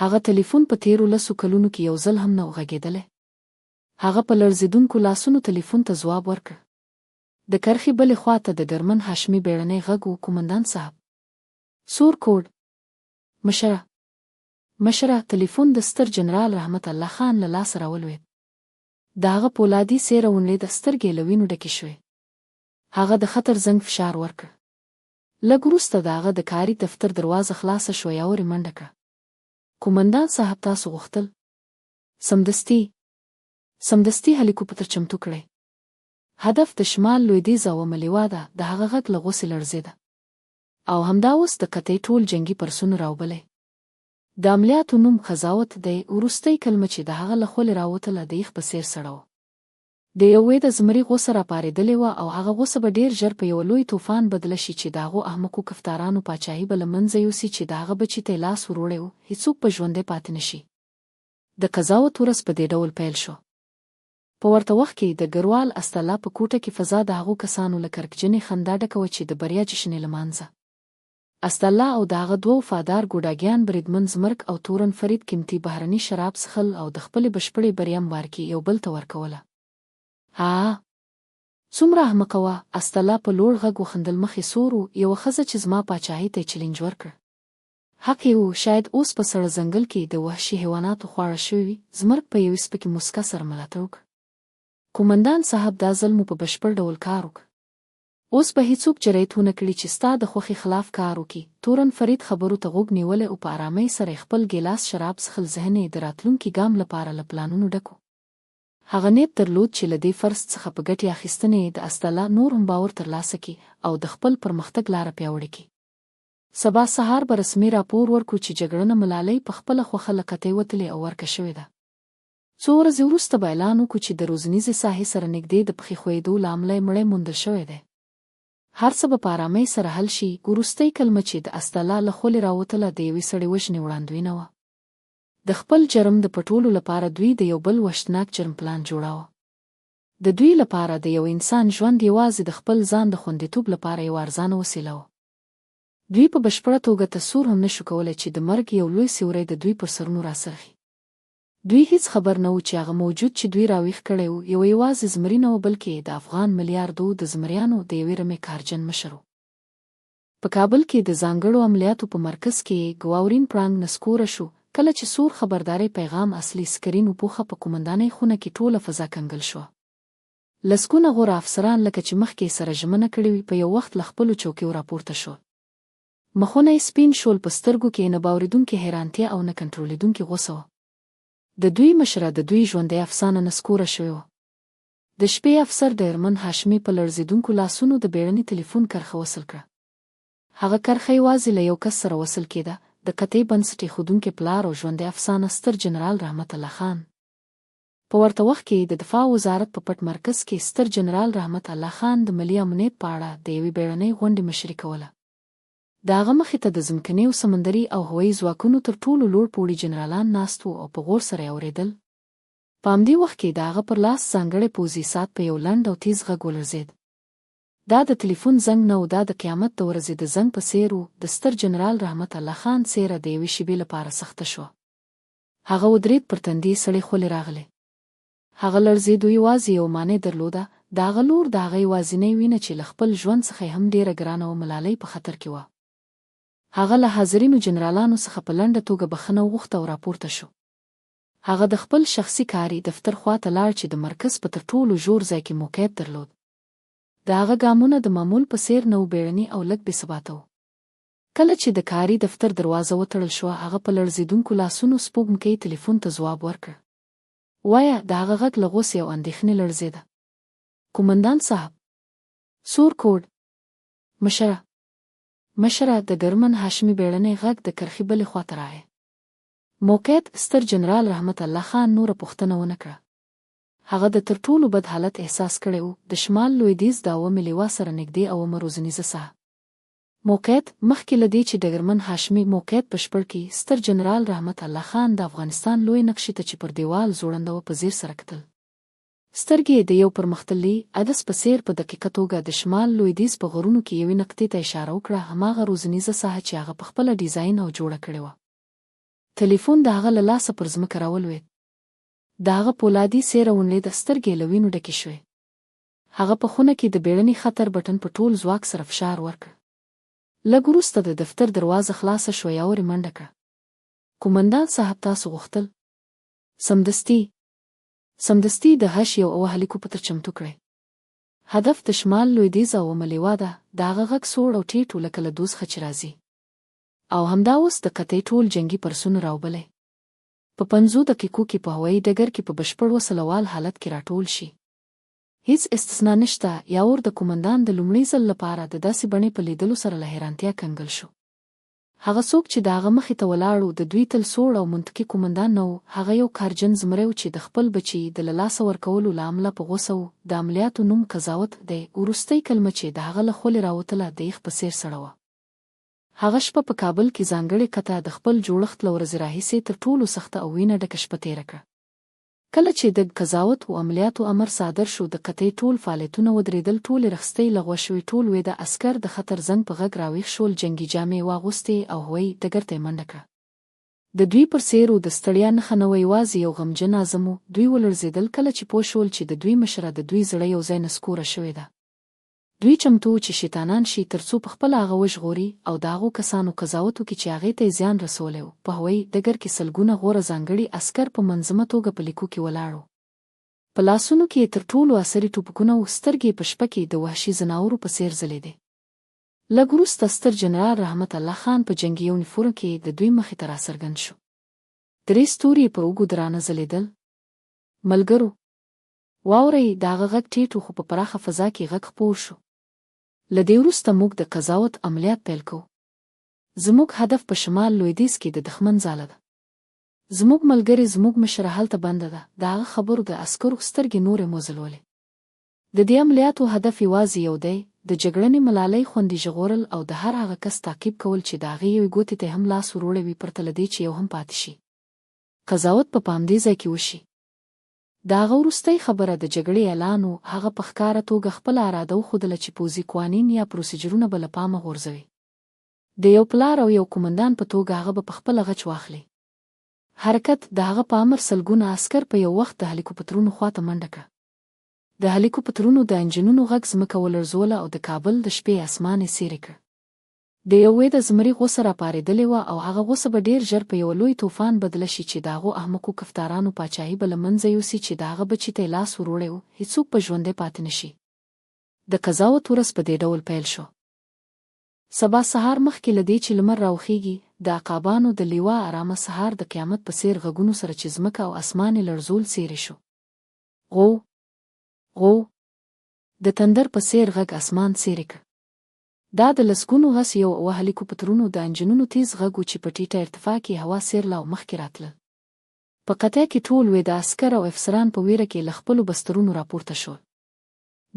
هغه تلیفون په تېرو لسو کلونو کې یو ځل هم نه و غږېدلی. هغه په لړزېدونکو لاسونو تلیفون ته ځواب ورکړ. د کرښې بلې خوا ته د ډرمن هاشمي بېړنی غږ و، قومندان صاحب! سور کوډ! مشره! مشره! تلیفون د ستر جنرال رحمت الله خان له لاسه راولوېد. د هغه پولادي څېره ونړېده، سترګې یې له وینو ډکې شوې. هغه د خطر زنګ فشار ورکړ. لږ وروسته د هغه د کاري دفتر دروازه خلاصه شوه، یاور یې منډه کړه. قومندان صاحب تاسو غوښتل؟ سمدستي! سمدستي هلیکوپتر چمتو کړئ. هدف د شمال لویدیځ او ملیوا ده، د هغه غږ له غوسې لړزېده. او همدا اوس د قطعې ټول جنګي پرسونو راوبلئ. د عملیاتو نوم قضاوت دی، وروستۍ کلمه چې د هغه له خولې راوتله د یخ په څېر سړه وه. د یو ویده زمري غوسه راپارېدلې وه او هغه غوسه به ډېر ژر په یوه لوی توفان بدله شي چې د هغو احمقو کفتارانو پاچاهي به له منځه یوسي چې د هغه بچي ته یې لاس وروړی و، هیڅوک به ژوندی پاتې نه شي. د قضاوت ورځ په دې ډول پیل شوه. په ورته وخت کې د ګروال اسدالله په کوټه کې فضا د هغو کسانو له کرکجنې خندا ډکه وه چې د بریا جشن یې لمانځه. اسدالله او د هغه دوه وفادار ګوډاګیان بریدمن زمرک او تورن فرید قیمتي بهرني شراب څښل او د خپلې بشپړې بریا مبارکي یو بل ته ورکوله. هاا! څومره احمقه وه! اسدالله په لوړ غږ وخندل مخ یې سور و، یوه ښځه چې زما پاچاهۍ ته یې چلینج ورکړ. حق یې و، شاید اوس په سړه ځنګل کې د وحشي حیواناتو خواړه شوې وي، زمرک په یوې سپکې موسکا سره ملاتړ وکړ. قومندان صاحب دا ځل مو په بشپړ ډول کار وکړ. اوس به هیڅوک جرئت ونه کړي چې ستا د خوښې خلاف کار وکړي، تورن فرید خبرو ته غوږ نیولی ؤ په ارامۍ سره یې خپل ګیلاس شراب څښل ذهن یې د راتلونکي ګام لپاره له پلانونو ډک و. هغه نیت درلود چې له دې فرصت څخه په ګټې اخیستنې د اسدالله نور هم باور ترلاسه کړي او د خپل پرمختګ لاره پیاوړې کړي. سبا سهار به رسمي راپور ورکړو چې جګړنه ملالۍ په خپله خوښه له قطعې وتلې او ورکه شوې ده. څو ورځې وروسته به اعلان وکړو چې د روزنیزې ساحې سره نږدې د پښې ښویېدو له امله یې مړی موندل شوی دی. هر څه به په ارامۍ سره حل شي. وروستۍ کلمه چې د اسدالله له خولې راوتله د یوې سړې وژنې وړاندوینه وه. د خپل جرم د پټولو لپاره دوی د یو بل وحشتناک جرم پلان جوړاوه. د دوی لپاره د یو انسان ژوند یوازې د خپل ځان د خوندیتوب لپاره یوه ارزانه وسیله وه. دوی په بشپړه توګه تصور هم نه شو کولی چې د مرګ یو لوی سیوری د دوی پر سرونو راڅرخي. دوی هیڅ خبر نه وو چې هغه موجود چې دوی راویښ کړی و، یو یوازې زمری نه و بلکې د افغان ملیاردو د زمریانو د یوې رمې قهرجن مشر و. په کابل کې د ځانګړو عملیاتو په مرکز کې یې ګواورین پړانګ نسکوره شو، کله چې سور خبرداری پیغام اصلي سکرین وپوښه په قومندانۍ خونه کې ټوله فضا کنګل شوه. لسګونه غوره افسران لکه چې مخکې یې سره ژمنه کړې وي په یو وخت له خپلو چوکیو راپورته شول. مخونه یې سپین شول، په سترګو کې یې نه باورېدونکې حیرانتیا او نه کنټرولېدونکې غوسه وه. د دوی مشره د دوی ژوندۍ افسانه نسکوره شوې وه. د شپې افسر ډیرمن هاشمي په لړزېدونکو لاسونو د بېړني تلیفون کرښه وصل کړه. هغه کرښه یوازې له یو کس سره وصل کېده، د قطعې بنسټ اېښودونکی پلار او ژوندۍ افسانه ستر جنرال رحمت الله خان. په ورته وخت کې د دفاع وزارت په پټ مرکز کې ستر جنرال رحمت الله خان د ملي امنیت په اړه د یوې بېړنۍ غونډې مشري کوله. د هغه مخې ته د ځمکنیو، سمندري او هوایي ځواکونو تر ټولو لوړ پوړي جنرالان ناست وو او په غور سره یې اورېدل. په همدې وخت کې د هغه پر لاس ځانګړی پوځي ساعت په یو لنډ او تیز غږ ولړزېد. دا د تلیفون زنګ نه و، دا د قیامت د ورځې د زنګ په څېر و. د ستر جنرال رحمت الله خان څېره د یوې شیبې لپاره سخته شوه. هغه ودرېد، پر تندي یې سړې خولې راغلې. هغه لړزېدو یوازې یوه معنی درلوده، د هغه لور، د هغه یوازینۍ وینه چې له خپل ژوند څخه یې هم ډېره ګرانه وه، ملالۍ په خطر کې وه. هغه له حاضرینو جنرالانو څخه په لنډه توګه بخښنه وغوښته او راپورته شو. هغه د خپل شخصي کاري دفتر خوا ته لاړ چې د مرکز په تر ټولو ژور ځای کې موقعیت درلود. د هغه ګامونه د معمول په څېر نه وو، بېړني او لږ بې ثباته وو. کله چې د کاري دفتر دروازه وتړل شوه، هغه په لړزېدونکو لاسونو سپوږمکۍ تلیفون ته ځواب ورکړ. وایه، د هغه غږ له غوسې او اندېښنې لړزېده. قومندان صاحب! سور کوډ! مشره! مشره! د ډګرمن هاشمي بېړنی غږ د کرښې بلې خوا ته راغی. موقعیت، ستر جنرال رحمت الله خان نوره پوښتنه ونه کړه. هغه د تر ټولو بد حالت احساس کړی و، د شمال لوېدیځ د اوومې لوا سره نږدې اوومه روزنیزه ساحه. موقعیت، مخکې له دې چې ډګرمن هاشمي موقعیت بشپړ کړي، ستر جنرال رحمت الله خان د افغانستان لویې نقشې ته چې پر دېوال ځوړنده وه په ځیر سره کتل. سترګې یې د یو پرمختللي عدس په څېر په دقیقه توګه د شمال لوېدیځ په غرونو کې یوې نقطې ته اشاره وکړه، هماغه روزنیزه ساحه چې هغه پخپله ډیزاین او جوړه کړې وه. تلیفون د هغه له لاسه پر ځمکه راولوېد. د هغه پولادي څېره ونړېده، سترګې یې له وینو ډکې شوې. هغه په خونه کې د بېړني خطر بټن په ټول ځواک سره فشار ورکړ. لږ وروسته د دفتر دروازه خلاصه شوه، یاور یې منډه کړه. قومندان صاحب تاسو غوښتل؟ سمدستي! سمدستي د هش یو اوه هلیکوپتر چمتو کړئ. هدف د شمال لوېدیځ او اومه لوا ده، د هغه غږ سوړ او ټیټ و لکه له دوزخه چې راځي. او همدا اوس د قطعې ټول جنګي پرسونه راوبلئ. په پنځو دقیقو کې په هوایي ډګر کې په بشپړ وسله وال حالت کې راټول شي. هیڅ استثنا نشته، یاور د قومندان د لومړي ځل لپاره د داسې بڼې په لیدلو سره له حیرانتیا کنګل شو. هغه څوک چې د هغه مخې ته ولاړ و، د دوی تل سوړ او منطقي قومندان نه و، هغه یو قهرجن زمری و چې د خپل بچي د له لاسه ورکولو له امله په غوسه و، د عملیاتو نوم قضاوت دی، وروستۍ کلمه چې د هغه له خولې راوتله د یخ په څېر سړه وه. هغه شپه په کابل کې ځانګړې قطعه د خپل جوړښت له ورځې راهیسې تر ټولو سخته او وینه ډکه شپه تېره کړه. کله چې د قضاوت و عملیاتو امر صادر شو، د قطعې ټول فعالیتونه ودرېدل، ټولې رخصتۍ لغوه شوې، ټول ویده عسکر د خطر زنګ په غږ راویښ شول، جنګي جامې یې واغوستې او هوایي ډګر ته یې منډه کړه. د دوی پر څېرو د ستړیا نښه نه وه، یوازې یو غمجن عزم و. دوی ولړزېدل کله چې پوه شول چې د دوی مشره د دوی زړه یو ځای نسکوره شوې ده. دوی چمتو وو چې شیطانان شي ترڅو په خپله هغه وژغوري او د هغو کسانو قضاوت وکړي چې هغې ته یې زیان رسولی و. په هوایي ډګر کې سلګونه غوره ځانګړي عسکر په منظمه توګه په لیکو کې ولاړ وو. په لاسونو کې یې تر ټولو عصري ټوپکونه وو، سترګې یې په شپه کې د وحشي ځناورو په څېر ځلېدې. لږ وروسته ستر جنرال رحمت الله خان په جنګي یونیفورم کې د دوی مخې ته راڅرګند شو. درې ستوري یې پر اوږو درانه ځلېدل. ملګرو! واورئ، د هغه غږ ټیټ و خو په پراخه فضا کې غږ خپور شو. له دې وروسته موږ د قضاوت عملیات پیل کوو. زموږ هدف په شمال لویدیځ کې د دښمن ځاله ده. زموږ ملګرې زموږ مشره هلته بنده ده. د هغه خبرو د عسکرو سترګې نورې موځلولې. د دې عملیاتو هدف یوازې یو دی، د جګړنې ملالۍ خوندي ژغورل او د هر هغه کس تعقیب کول چې د هغې یوې ګوتې ته یې هم لاس وروړی وي پرته له دې چې یو هم پاتې شي. قضاوت به په همدې ځای کې وشي. د هغه وروستۍ خبره د جګړې اعلان و، هغه په ښکاره توګه خپله اراده وښودله چې پوځي قوانین یا پروسیجرونه به له پامه غورځوي. د یو پلار او یو قومندان په توګه هغه به پخپله غچ واخلي. حرکت، د هغه په امر سلګونه عسکر په یو وخت د هلیکوپترونو خوا ته منډه کړه. د هلیکوپترونو د انجنونو غږ ځمکه ولړزوله او د کابل د شپې اسمان یې څیرې کړ. د یو ویده زمري غوسه راپارېدلې وه او هغه غوسه به ډېر ژر په یوه لوی توفان بدله شي چې د هغو احمقو کفتارانو پاچاهي به له منځه یوسي چې د هغه بچي ته یې لاس وروړی و، هیڅوک به ژوندی پاتې نه شي. د قضاوت ورځ په دې ډول پیل شوه. سبا سهار مخکې له دې چې لمر راوخېږي، د عقابانو د لیوا ارامه سهار د قیامت په څېر غږونو سره چې ځمکه او اسمان یې لړزول څیرې شو. غو! غو! د تندر په څېر غږ اسمان څیرې کړ. دا د لسګونو هس یو اوه هلیکوپترونو د انجنونو تیز غږ و چې په ټیټه ارتفاع کې هوا څیرله او مخکې راتلل. په قطعه کې ټول ویده عسکر او افسران په ویره کې له خپلو بسترونو راپورته شول.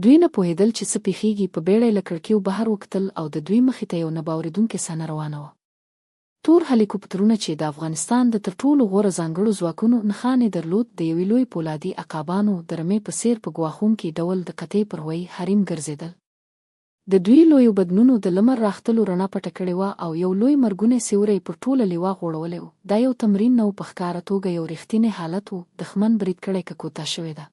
دوی نه پوهیدل چې څه پیښیږي، په بیړه یې له کړکیو بهر وکتل او د دوی مخې ته یو نه باورېدونکې صحنه روانه وه. تور هلیکوپترونه چې د افغانستان د تر ټولو غوره ځانګړو ځواکونو نښان یې درلود د یوې لویې پولادي عقابانو د رمې په څیر په ګواښونکي ډول د قطعې پر هوایي حریم ګرځېدل. د دوی لویو بدنونو د لمر راختلو رڼا پټه کړې وه او یو لوی مرګونی سیوری یې پر ټوله لیوا غوړولی و. دا یو تمرین نه و، په ښکاره توګه یو رښتینی حالت و، دښمن برید کړی که کوتاه شوې ده.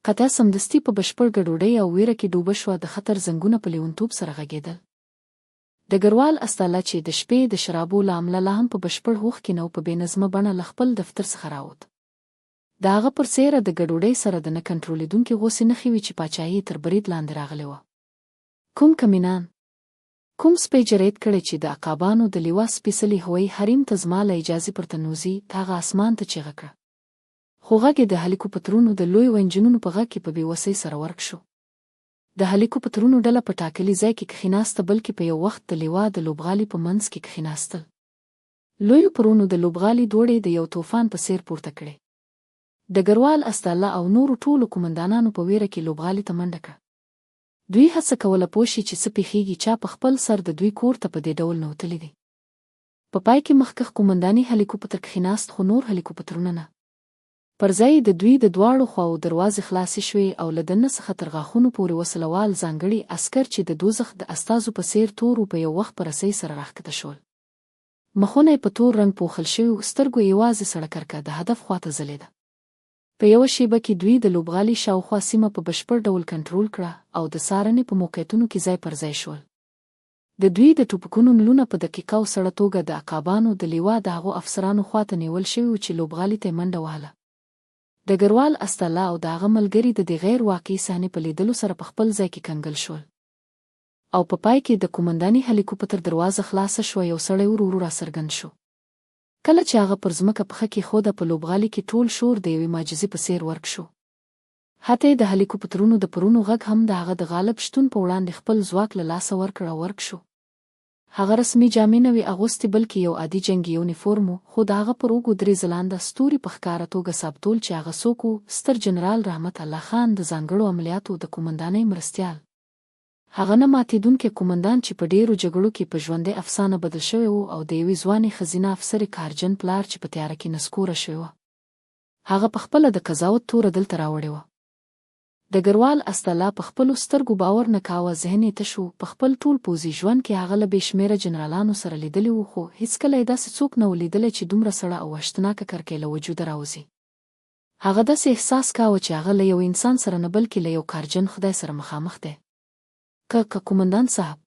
قطعه سمدستي په بشپړ ګډوډۍ او ویره کې ډوبه شوه، د خطر زنګونه په لیونتوب سره غږېدل. ډګروال اسدالله چې د شپې د شرابو له امله لا هم په بشپړ هوښ کې نه و په بې نظمه بڼه له خپل دفتر څخه راووت. د هغه پر څېره د ګډوډۍ سره د نه کنټرولېدونکې غوسې نښې وې چې پاچاهي یې تر برید لاندې راغلې وه. کوم کمینان؟ کوم سپی جرئت کړی چې د عقابانو د لوا سپېڅلي هوايي حریم ته زما له اجازې پرته نوځي؟ هغه اسمان ته چیغه کړه. خو غږ یې د هلیکوپترونو د لویو انجنونو په غږ کې په بې وسۍ سره ورک شو. د هلیکوپترونو ډله په ټاکلي ځای کې کښیناسته بلکې په یو وخت د لوا د لوبغالي په منځ کې کښیناستل. لویو پرونو د لوبغالي دوړې د یو توفان په څېر پورته کړې. ډګروال اسدالله او نورو ټولو قومندانانو په وېره کې لوبغالي ته منډه کړه. دوی هڅه کوله پوه شي چې څه پېښېږي، چا په خپل سر د دوی کور ته په دې ډول نوتلي دي. په پای کې مخکښ قومنداني هلیکوپتر کښیناست خو نور هلیکوپترونه نه. پر ځای یې د دوی د دواړو خواوو دروازې خلاصې شوې او له دننه څخه تر غاښونو پورې وسله وال ځانګړي عسکر چې د دوزخ د استازو په څېر تور وو په یو وخت په رسۍ سره راښکته شول. مخونه یې په تور رنګ پوښل شوي وو، سترګو یې یوازې سړه کرکه د هدف خواته ځلېده. په یوه شېبه کې دوی د لوبغالي شاوخوا سیمه په بشپړ ډول کنټرول کړه او د څارنې په موقعیتونو کې ځای پرځای شول. د دوی د ټوپکونو نلونه په دقیقه او سړه توګه د عقابانو د لوا د هغو افسرانو خوا ته نېول شوي وو چې لوبغالي ته یې منډه وهله. ډګروال اسدالله او د هغه ملګري د دې غیر واقعي صحنې په لېدلو سره په خپل ځای کې کنګل شول. او په پای کې د قومنداني هلیکوپتر دروازه خلاصه شوه، یو سړی ورو ورو راڅرګند شو. کله چې هغه پر ځمکه پښه کېښوده، په لوبغالي کې ټول شور د یوې معجزې په څېر ورک شو. حتی د هلیکوپترونو د پرونو غږ هم د هغه د غالب شتون په وړاندې خپل ځواک له لاسه ورکړ او ورک شو. هغه رسمي جامې نه وې اغوستې بلکې یو عادي جنګي یونیفورم و، خو د هغه پر اوږو درې ځلانده ستوري په ښکاره توګه ثابتول چې هغه څوک و، ستر جنرال رحمت الله خان د ځانګړو عملیاتو د قومندانۍ مرستیال. هغه نه ماتېدونکی قومندان چې په ډېرو جګړو کې په ژوندۍ افسانه بدل شوی و او د یوې ځوانې ښځینه افسرې قهرجن پلار چې په تیاره کې نسکوره شوې وه. هغه په خپله د قضاوت توره دلته راوړې وه. ډګروال اسدالله په خپلو سترګو باور نه کاوه، ذهن یې تش و، په خپل ټول پوځي ژوند کې هغه له بې شمېره جنرالانو سره لیدلي وو خو هیڅکله یې داسې څوک نه و لیدلی چې دومره سړه او وحشتناکه کرکه یې له وجوده راوځي. هغه داسې احساس کاوه چې هغه له یو انسان سره نه بلکې له یو قهرجن خدای سره مخامخ دی. که، که قومندان صاحب!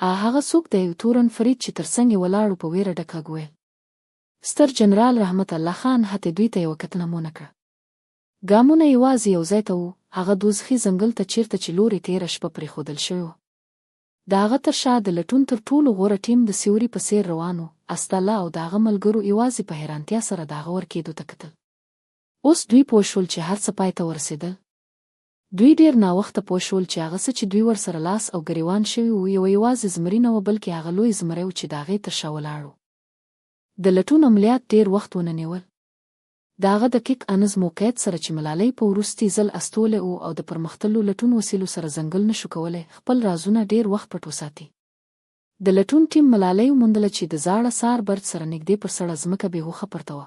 آ، هغه څوک دی؟ تورن فرید چې تر څنګ یې ولاړ و په وېره ډک غږ وویل. ستر جنرال رحمت الله خان حتی دوی ته یوه کتنه هم ونه کړه. ګامونه یې یوازې یو ځای ته وو، هغه دوزخي ځنګل ته چېرته چې لور یې تېره شپه پرېښودل شوې وه. د هغه تر شا د لټون تر ټولو غوره ټیم د سیوري په څېر روان و، اسدالله او د هغه ملګرو یوازې په حیرانتیا سره د هغه ورکېدو ته کتل. اوس دوی پوه شول چې هر څه پای ته ورسېدل. دوی ډېر ناوخته پوه شول چې هغه څه چې دوی ورسره لاس او ګرېوان شوي وو، یوه یوازې زمری نه وه بلکې هغه لوی زمری و چې د هغې تر شا ولاړ و. د لټون عملیات ډېر وخت ونه نېول. د هغه دقیق انز موقعیت سره چې ملالۍ په وروستي ځل استولی و او د پرمختللو لټون وسیلو سره ځنګل نه شو کولی خپل رازونه ډېر وخت پټ وساتي. د لټون ټیم ملالۍ وموندله چې د زاړه څار برج سره نږدې پر سړه ځمکه بې هوښه پرته وه.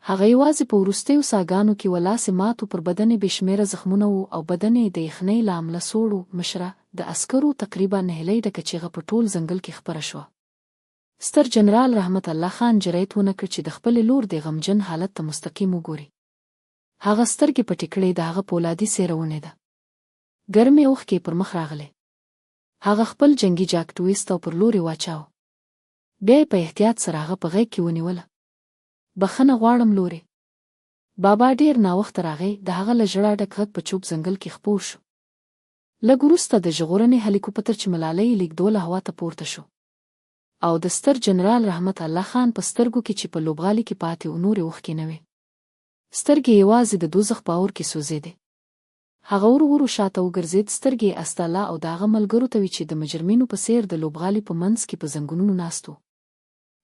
هغه یوازې په وروستیو ساه ګانو کې وه، لاس یې مات و، پر بدن یې بې شمېره زخمونه وو او بدن یې د یخنۍ له امله سوړ و. مشره! د عسکرو تقریبا نهیلۍ ډکه چیغه په ټول ځنګل کې خپره شوه. ستر جنرال رحمت الله خان جرئت ونه کړ چې د خپلې لور دې غمجن حالت ته مستقیم وګوري. هغه سترګې پټې کړې، د هغه پولادي څېره وڼېده. ګرمې اوښکې یې پر مخ راغلې. هغه خپل جنګي جاکټ ویست او پر لور یې واچاوه. بیا یې په احتیاط سره هغه په غېږ کې ونیوله. بخښنه غواړم لورې. بابا ډېر ناوخته راغی، د هغه له ژړا ډک غږ په چوپ ځنګل کې خپور شو. لږ وروسته د ژغورنې هلیکوپتر چې ملالۍ یې لېږدوله هوا ته پورته شو. او د ستر جنرال رحمت الله خان په سترګو کې چې په لوبغالي کې پاتې ؤ نورې اوښکې نه وې. سترګې یې یوازې د دوزخ په اور کې سوځېدې. هغه ورو ورو شاته وګرځېد، سترګې یې اسدالله او د هغه ملګرو ته وې چې د مجرمینو په څېر د لوبغالي په منځ کې په زنګونونو ناست وو.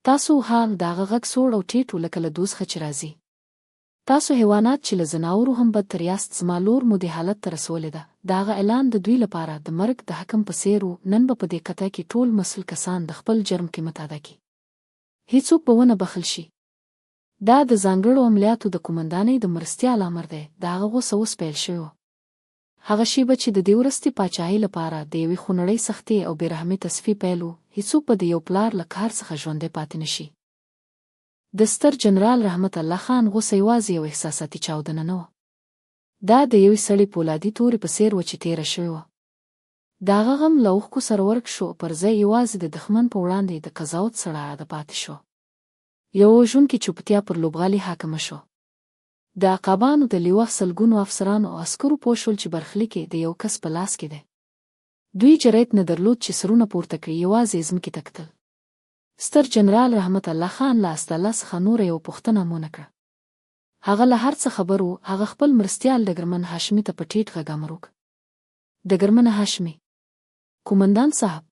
تاسو، ها، د هغه غږ سوړ او ټیټ و لکه له دوزخه چې راځي. تاسو حیوانات چې له ځناورو هم بد تر یاست زما لور مو دې حالت ته رسولې ده، د هغه اعلان د دوی لپاره د مرګ د حکم په څېر و، نن به په دې قطعه کې ټول مسؤل کسان د خپل جرم قیمت ادا کړي. هیڅوک به ونه بخښل شي. دا د ځانګړو عملیاتو د قومندانۍ د مرستیال امر دی، د هغه غوسه اوس پیل شوې وه. هغه شېبه چې د دې وروستي پاچاهۍ لپاره د یوې خونړۍ سختې او بې رحمې تصفیې پیل و، هیڅوک به د یو پلار له قهر څخه ژوندی پاتې نه شي. د ستر جنرال رحمت الله خان غوسه یوازې یو احساساتي چاودنه نه وه. دا د یوې سړې پولادي تورې په څېر وه چې تېره شوې وه. د هغه غم له اوښکو سره ورک شو او پر ځای یوازې د دښمن په وړاندې د قضاوت سړه اراده پاتې شوه. یوه وژونکې چوپتیا پر لوبغالي حاکمه شوه. د عقابانو د لوا سلګونو افسرانو او عسکرو پوه شول چې برخلیک یې د یو کس په لاس کې دی. دوی جرئت نه درلود چې سرونه پورته کړي، یوازې یې ځمکې ته کتل. ستر جنرال رحمت الله خان له اسدالله څخه نوره یوه پوښتنه هم ونه کړه. هغه له هر څه خبر و، هغه خپل مرستیال ډګرمن هاشمي ته په ټیټ غږ امر وکړ. ډګرمنه هاشمي! قومندان صاحب!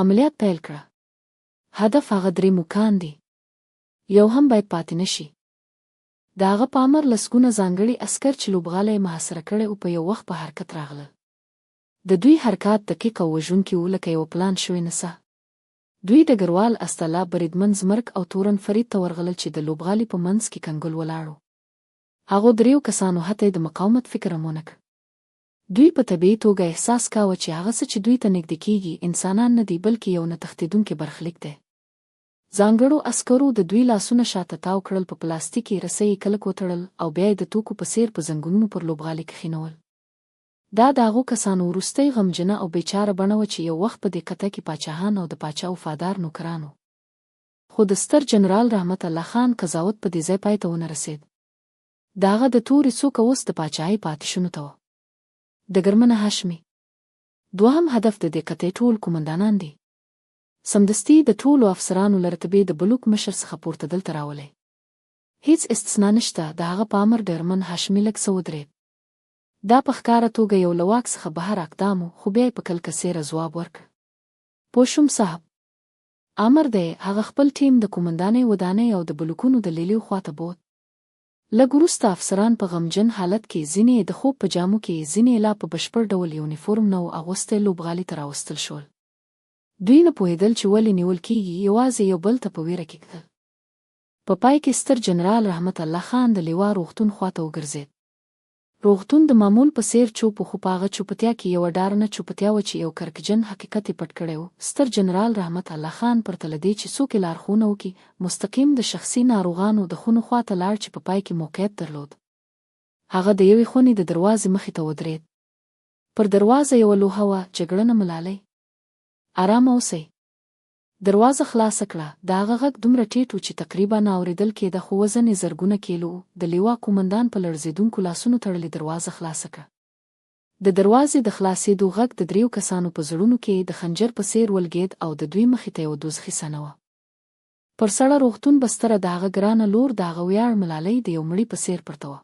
عملیات پیل کړه. هدف هغه درې موږکان دي. یو هم باید پاتې نه شي. د هغه په امر لسګونه ځانګړي عسکر چې لوبغالی یې محاصره کړی و په یو وخت په حرکت راغلل. د دوی حرکات دقیق او وژونکي وو لکه یوه پلان شوې نڅا. دوی ډګروال اسدالله، بریدمن زمرک او تورن فرید ته ورغلل چې د لوبغالي په منځ کې کنګل ولاړ وو. هغو دریو کسانو حتی د مقاومت فکر هم ونه کړ. دوی په طبیعي توګه احساس کاوه چې هغه څه چې دوی ته نږدې کېږي، انسانان نه دي بلکې یو نه تښتېدونکی برخلیک دی. ځانګړو عسکرو د دوی لاسونه شاته تاو کړل، په پلاستیکي رسۍ یې کلک وتړل او بیا یې د توکو په څېر په زنګونونو پر لوبغالي کښینول. دا د هغو کسانو وروستۍ غمجنه او بېچاره بڼه وه چې یو وخت په دې قطعه کې پاچاهان او د پاچا وفادار نوکران وو. خو د ستر جنرال رحمت الله خان قضاوت په دې ځای پای ته ونه رسېد. د هغه د تورې څوکه اوس د پاچاهۍ پاتې شونو ته وه. ډګرمنه هاشمي! دوهم هدف د دې قطعې ټول قومندانان دي. سمدستي د ټولو افسرانو له رتبې د بلوک مشر څخه پورته دلته راولئ. هیڅ استثنا نشته، د هغه په امر ډګرمن هاشمي لږ څه ودرېد. دا په ښکاره توګه یو له واک څخه بهر اقدام و، خو بیا یې په کلکه څېره ځواب ورکړ. پوه شوم صاحب. امر دی، هغه خپل ټیم د قومندانۍ ودانۍ او د بلوکونو د لیلیو خواته بوت. لږ وروسته افسران په غمجن حالت کې، ځینې یې د خوب په جامو کې، ځینې یې لا په بشپړ ډول یونیفورم نه و اغوستی، لوبغالي ته راوستل شول. دوی نه پوهېدل چې ولې نیول کېږي، یوازې یو بل ته په وېره کې کتل. په پای کې ستر جنرال رحمت الله خان د لوا روغتون خواته وګرځېد. روغتون د معمول په څېر چوپ و، خو په هغه چوپتیا کې یوه ډارنه چوپتیا وه چې یو کرکجن حقیقت یې پټ کړی و. ستر جنرال رحمت الله خان پرته له دې چې څوک یې لارښوونه وکړي، مستقیم د شخصي ناروغانو د خونو خوا ته لاړ چې په پای کې موقعیت درلود. هغه د یوې خونې د دروازې مخې ته ودرېد. پر دروازه یوه لوحه وه، جګړنه ملالۍ! ارامه اوسئ! دروازه خلاصه کړه، د هغه غږ دومره ټيټ و چې تقريبآ نه اورېدل کېده خو وزن يې زرګونه کيلو و، د لوا قومندان په لړزېدونکو لاسونو تړلې دروازه خلاصه کړه. د دروازې د خلاصېدو غږ د دريو کسانو په زړونو کې د خنجر په څېر ولګېد او د دوی مخې ته يوه دوزخي صحنه وه. پر سړه روغتون بستره د هغه ګرانه لور د هغه وياړ ملالۍ د يو مړي په څېر پرته وه.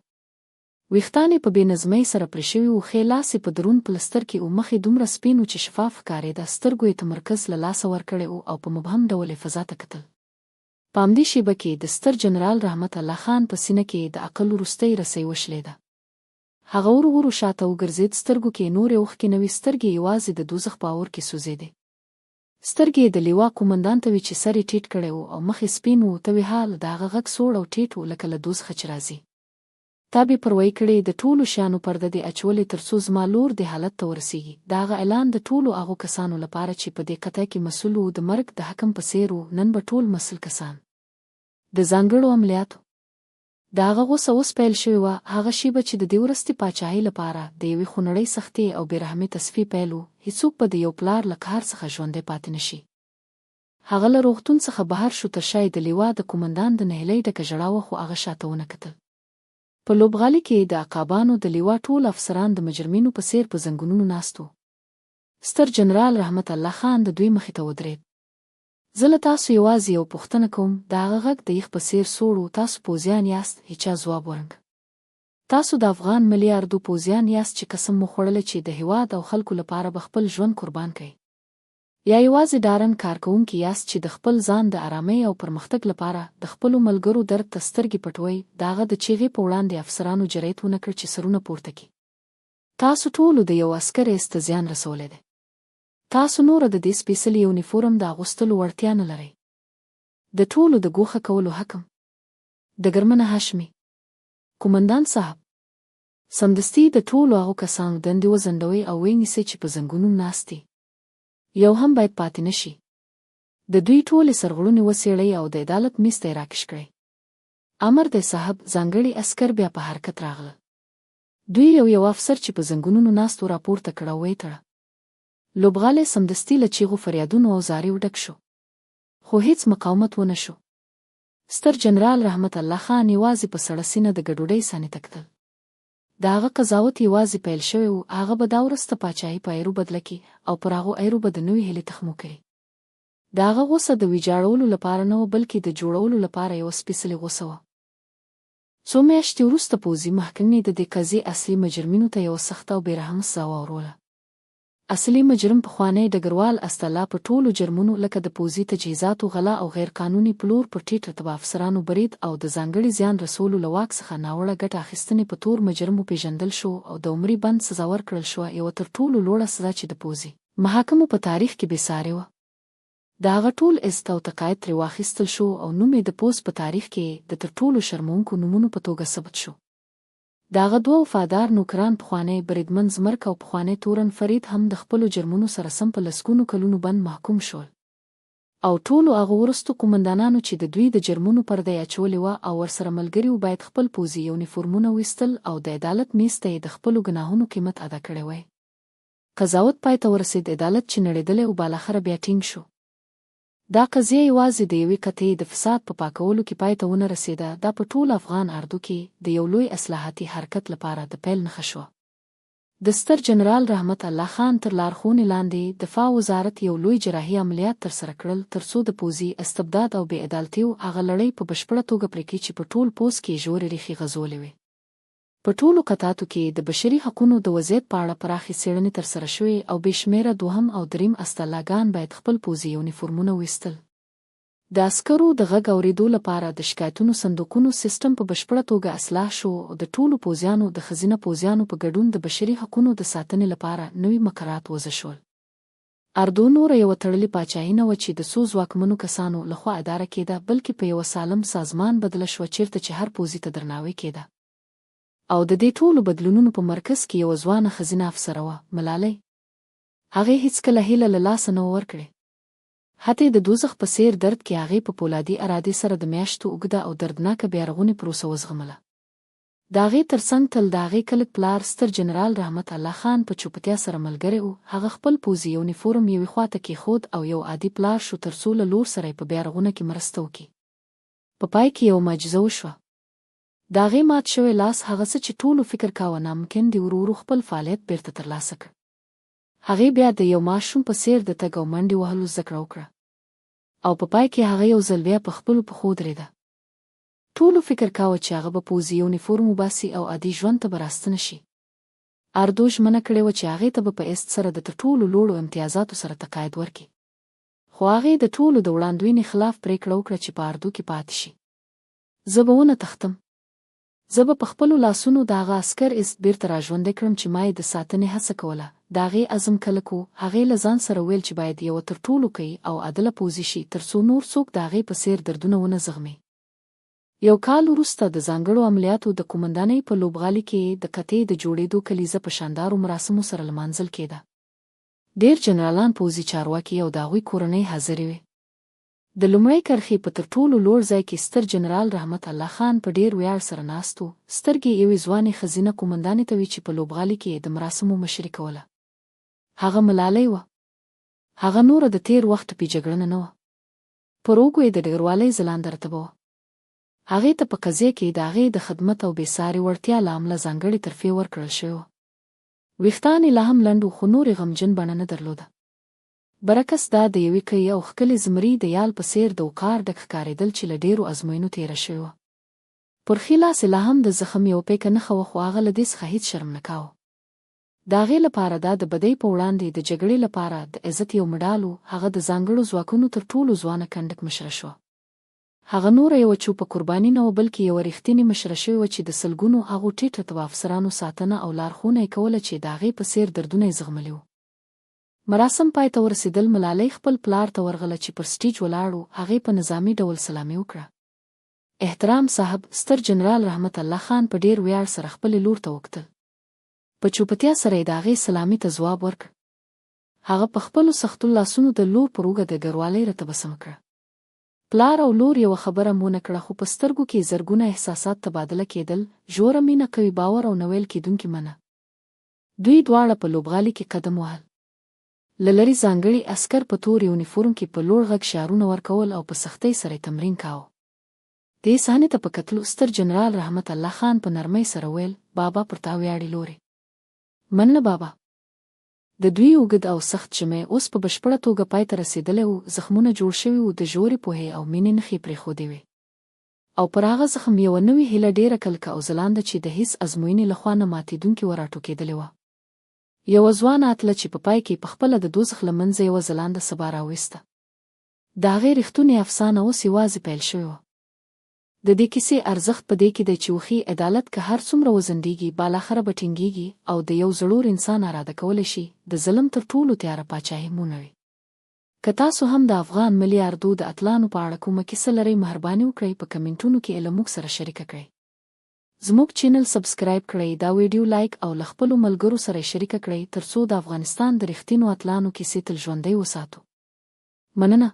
ویښتان یې په بې نظمۍ سره پرې شوي وو، ښی لاس یې په دروند پلستر کې ؤ، مخ یې دومره سپین ؤ چې شفاف ښکارېده، سترګو یې تمرکز له لاسه ورکړی ؤ او په مبهم ډول یې فضا ته کتل. په همدې شېبه کې د ستر جنرال رحمت الله خان په سینه کې د عقل وروستۍ رسۍ وشلېده. هغه ورو ورو شاته وګرځېد، سترګو کې یې نورې اوښکې نه وې، سترګې یې یوازې د دوزخ په اور کې سوځېدې. سترګې یې د لوا قومندان ته وې چې سر یې ټیټ کړی ؤ او مخ یې سپین ؤ، ته وې حال، د هغه غږ سوړ او ټیټ ؤ لکه له دوزخه چې راځي. تا بې پروايي کړې، د ټولو شیانو پرده دې اچولې ترڅو زما لور دې حالت ته ورسیږي. د هغه اعلان د ټولو هغو کسانو لپاره چې په دې قطعه کې مسؤل وو د مرګ د حکم په څېر و، نن به ټول مسؤل کسان د ځانګړو عملیاتو د هغه غوسه اوس پیل شوې وه، هغه شېبه چې د دې وروستي پاچاهۍ لپاره د یوې خونړۍ سختې او بې رحمې تصفیې پیل و، هیڅوک به د یو پلار له قهر څخه ژوندی پاتې نه شي. هغه له روغتون څخه بهر شو، تر شا یې د لوا د قومندان د نهیلۍ ډکه ژړا وه، خو هغه شاته ونه کتل. په لوبغالي کې د عقابانو د لوا ټول افسران د مجرمینو په څېر په زنګونونو ناست وو. ستر جنرال رحمت الله خان د دوی مخې ته ودرېد. زه له تاسو یوازې یوه پوښتنه کوم، د هغه غږ د یخ په څېر سوړ و، تاسو پوځیان یاست؟ هیچا ځواب ورنکړ. تاسو د افغان ملي اردو پوځیان یاست چې قسم مو خوړلی چې د هېواد او خلکو لپاره به خپل ژوند قربان کړئ؟ یا یوازې ډارن کارکوونکي یاست چې د خپل ځان د ارامۍ او پرمختګ لپاره د خپلو ملګرو درد ته سترګې پټوئ، د هغه د چیغې په وړاندې افسرانو جرئت ونه کړ چې سرونه پورته کړي. تاسو ټولو د یو عسکر عزت ته زیان رسولی دی. تاسو نوره د دې سپېڅلي یونیفورم د اغوستلو وړتیا نه لرئ. د ټولو د ګوښه کولو حکم. ډګرمنه هاشمي. قومندان صاحب! سمدستي د ټولو هغو کسانو دندې وځنډوئ او ویې نیسئ چې په زنګونونو ناست دي. یو هم باید پاتې نه شي. د دوی ټولې سرغړونې وڅېړئ او د عدالت میز ته یې راکش کړئ. امر دی صاحب، ځانګړي عسکر بیا په حرکت راغلل. دوی یو یو افسر چې په زنګونونو ناست و راپورته کړ او ویې تړه. لوبغالی سمدستي له چیغو، فریادونو او زاریو ډک شو. خو هېڅ مقاومت ونه شو. ستر جنرال رحمت الله خان یوازې په سړه سینه د ګډوډۍ صحنې ته کتل. د هغه قضاوت یوازې پیل شوی و، هغه به دا وروسته پاچاهي په ایرو بدله کړي او پر هغو ایرو به د نوې هیلې تخم وکري. د هغه غوسه د ویجاړولو لپاره نه وه، بلکې د جوړولو لپاره یوه سپېڅلې غوسه وه. څو میاشتې وروسته پوځي محکمې د دې قضیې اصلي مجرمینو ته یوه سخته او بې رحمه سزا واوروله. اصلي مجرم پخوانی ډګروال اسدالله په ټولو جرمونو لکه د پوځي تجهیزاتو غلا او غیرقانوني پلور پر ټیټ رتبه افسرانو برید او د ځانګړي زیان رسولو له واک څخه ناوړه ګټه اخیستنې په تور مجرم وپېژندل شو او د عمري بند سزا ورکړل شوه، یوه تر ټولو لوړه سزا چې د پوځي محاکمو په تاریخ کې بې سارې وه. د هغه ټول عزت او تقاعد ترې واخیستل شو او نوم یې د پوځ په تاریخ کې د تر ټولو شرموونکو نومونو په توګه ثبت شو. د هغه دوه وفادار نوکران پخوانی بریدمن زمرک او پخوانی تورن فرید هم د خپلو جرمونو سره سم په لسګونو کلونو بند محکوم شول. او ټولو هغو وروستو قومندانانو چې د دوی د جرمونو پرده یې اچولې وه او ورسره ملګري وو باید خپل پوځي یونیفورمونه ویستل او د عدالت میز ته یې د خپلو ګناهونو قیمت ادا کړی وای. قضاوت پای ته ورسېد، عدالت چې نړېدلی و بالاخره بیا ټینګ شو. دا قضیه یوازې د یوې قطعې د فساد په پاکولو کې پای ته ونه رسېده، دا په ټوله افغان اردو کې د یو لوی اصلاحاتي حرکت لپاره د پیل نښه شوه. د ستر جنرال رحمت الله خان تر لارښوونې لاندې، دفاع وزارت یو لوی جراحي عملیات ترسره کړل ترڅو د پوځي استبداد او بې عدالتیو هغه لړۍ په بشپړه توګه پرې کړي چې په ټول پوځ کې یې ژورې ریښې غځولې وې. په ټولو قطعاتو کې د بشري حقونو د وضعیت په اړه پراخې څېړنې ترسره شوې او بې شمېره دوهم او دریم اسدالله ګان باید خپل پوځي یونیفورمونه ویستل. د عسکرو د غږ اورېدو لپاره د شکایتونو صندوقونو سیسټم په بشپړه توګه اصلاح شو او د ټولو پوځیانو د ښځینه پوځیانو په ګډون د بشري حقونو د ساتنې لپاره نوي مقررات وضع شول. اردو نوره یوه تړلې پاچاهي نه وه چې د څو ځواکمنو کسانو له خوا اداره کېده، بلکې په یوه سالم سازمان بدله شوه چېرته چې هر پوځي ته درناوی کېده. او د دې ټولو بدلونونو په مرکز کې یوه ځوانه ښځینه افسره وه، ملالۍ. هغې هیڅکله هیله له لاسه نه وه ورکړې. حتې د دوزخ په څېر درد کې هغې په پولادي ارادې سره د میاشتو اوږده او دردناکه بیارغونې پروسه وزغمله. د هغې تر څنګ تل د هغې کلک پلار ستر جنرال رحمت الله خان په چوپتیا سره ملګری ؤ، هغه خپل پوځي یونیفورم یوې خوا ته کېښود او یو عادي پلار شو ترڅو له لور سره یې په بیارغونه کې مرسته وکړي. په پای کې یوه معجزه وشوه. د هغې مات شوی لاس هغه څه چې ټولو فکر کاوه ناممکن دي ورو ورو خپل فعالیت بېرته ترلاسه کړ. هغې بیا د یو ماشوم په څېر د تګ او منډې وهلو زده کړه وکړه. او په پای کې هغه یو ځل بیا په خپلو پښو ودرېده. ټولو فکر کاوه چې هغه به پوځي یونیفورم وباسي او عادي ژوند ته به راستنه شي. اردو ژمنه کړې وه چې هغې ته به په ایست سره د تر ټولو لوړو امتیازاتو سره تقاعد ورکړي. خو هغې د ټولو د وړاندوینې خلاف پرېکړه وکړه چې په اردو کې پاتې شي. زه به ونه تښتم. زه به په خپلو لاسونو د هغه عسکر عزت بېرته راژوندی کړم چې ما یې د ساتنې هڅه کوله. د هغې عزم کلک و، هغې له ځان سره ویل چې باید یوه تر ټولو قوي او عادله پوځي شي ترڅو نور څوک د هغې په څېر دردونه ونه زغمي. یو کال وروسته د ځانګړو عملیاتو د قومندانۍ په لوبغالي کې د قطعې د جوړېدو کلیزه په شاندارو مراسمو سره لمانځل کېده. ډېر جنرالان، پوځي چارواکي او د هغوی کورنۍ حاضرې وې. د لومړۍ کرښې په تر ټولو لوړ ځای کې ستر جنرال رحمت الله خان په ډېر ویاړ سره ناست و، سترګې یې یوې ځوانې ښځینه قومندانې ته وې چې په لوبغالي کې یې د مراسمو مشري کوله. هغه ملالۍ وه. هغه نوره د تېر وخت ټپي جګړنه نه وه. پر اوږو یې د ډګروالۍ ځلانده رتبه وه. هغې ته په قضیه کې د هغې د خدمت او بې ساري وړتیا له امله ځانګړې ترفیع ورکړل شوې وه. ویښتان یې لا هم لنډ وو خو نور یې غمجن بڼه نه درلوده. برعکس دا د یوې قوي او ښکلې زمري د یال په څېر د وقار ډک ښکارېدل چې له ډېرو ازموینو تېره شوې وه. پر ښي لاس یې لا هم د زخم یوه پیکه نښه وه خو هغه له دې څخه هیڅ شرم نه کاوه. د هغې لپاره دا د بدۍ په وړاندې د جګړې لپاره د عزت یو مډال و، هغه د ځانګړو ځواکونو تر ټولو ځوانه کنډک مشره شوه. هغه نوره یوه چوپه قرباني نه وه بلکې یوه رښتینې مشره شوې وه چې د سلګونو هغو ټیټ رتبه افسرانو ساتنه او لارښوونه یې کوله چې د هغې په څېر دردونه یې زغملي وو. مراسم پای ته ورسېدل، ملالۍ خپل پلار ته ورغله چې پر سټیج ولاړ و، هغې په نظامي ډول سلامي وکړه. احترام صاحب، ستر جنرال رحمت الله خان په ډېر ویاړ سره خپلې لور ته وکتل. په چوپتیا سره یې د هغې سلامي ته ځواب ورکړ. هغه په خپلو سختو لاسونو د لور پر اوږه د ګروالۍ رتبه سمه کړه. پلار او لور یوه خبره هم ونه کړه خو په سترګو کې یې زرګونه احساسات تبادله کېدل، ژوره مینه، قوي باور او نه ویل کېدونکې منه. دوی دواړه په لوبغالي کې قدم وهل. له لرې ځانګړي عسکر په تور یونیفورم کې په لوړ غږ شعارونه ورکول او په سختۍ سره یې تمرین کاوه. دې صحنې ته په کتلو ستر جنرال رحمت الله خان په نرمۍ سره وویل، بابا پر تا ویاړي لورې. مننه بابا. د دوی اوږد او سخت ژمی اوس په بشپړه توګه پای ته رسېدلی و، زخمونه جوړ شوي وو، د ژورې پوهې او مینې نښې یې پرېښودې وې. او پر هغه زخم یوه نوې هیله ډېره کلکه او ځلانده چې د هیڅ ازموینې له خوا نه ماتېدونکې وه راټوکېدلې وه. یوه ځوانه اتله چې په پای کې په خپله د دوزخ له منځه یوه ځلانده سبا راویسته. د هغې رښتونې افسانه اوس یوازې پیل شوې وه. د دې کیسې ارزښت په دې کې دی چې وښيي عدالت که هر څومره وځنډېږي، بالاخره به ټینګېږي او د یو زړور انسان اراده کولی شي د ظلم تر ټولو تیاره پاچاهي هم ونړوي. که تاسو هم د افغان ملي اردو د اتلانو په اړه کومه کیسه لرئ مهرباني وکړئ په کمینټونو کې یې له موږ سره شریکه کړئ. زموږ چینل سبسکرایب کړئ، دا ویډیو لایک او له خپلو ملګرو سره یې شریکه کړئ ترڅو د افغانستان د رښتینو اتلانو کیسې تل ژوندۍ وساتو. مننه.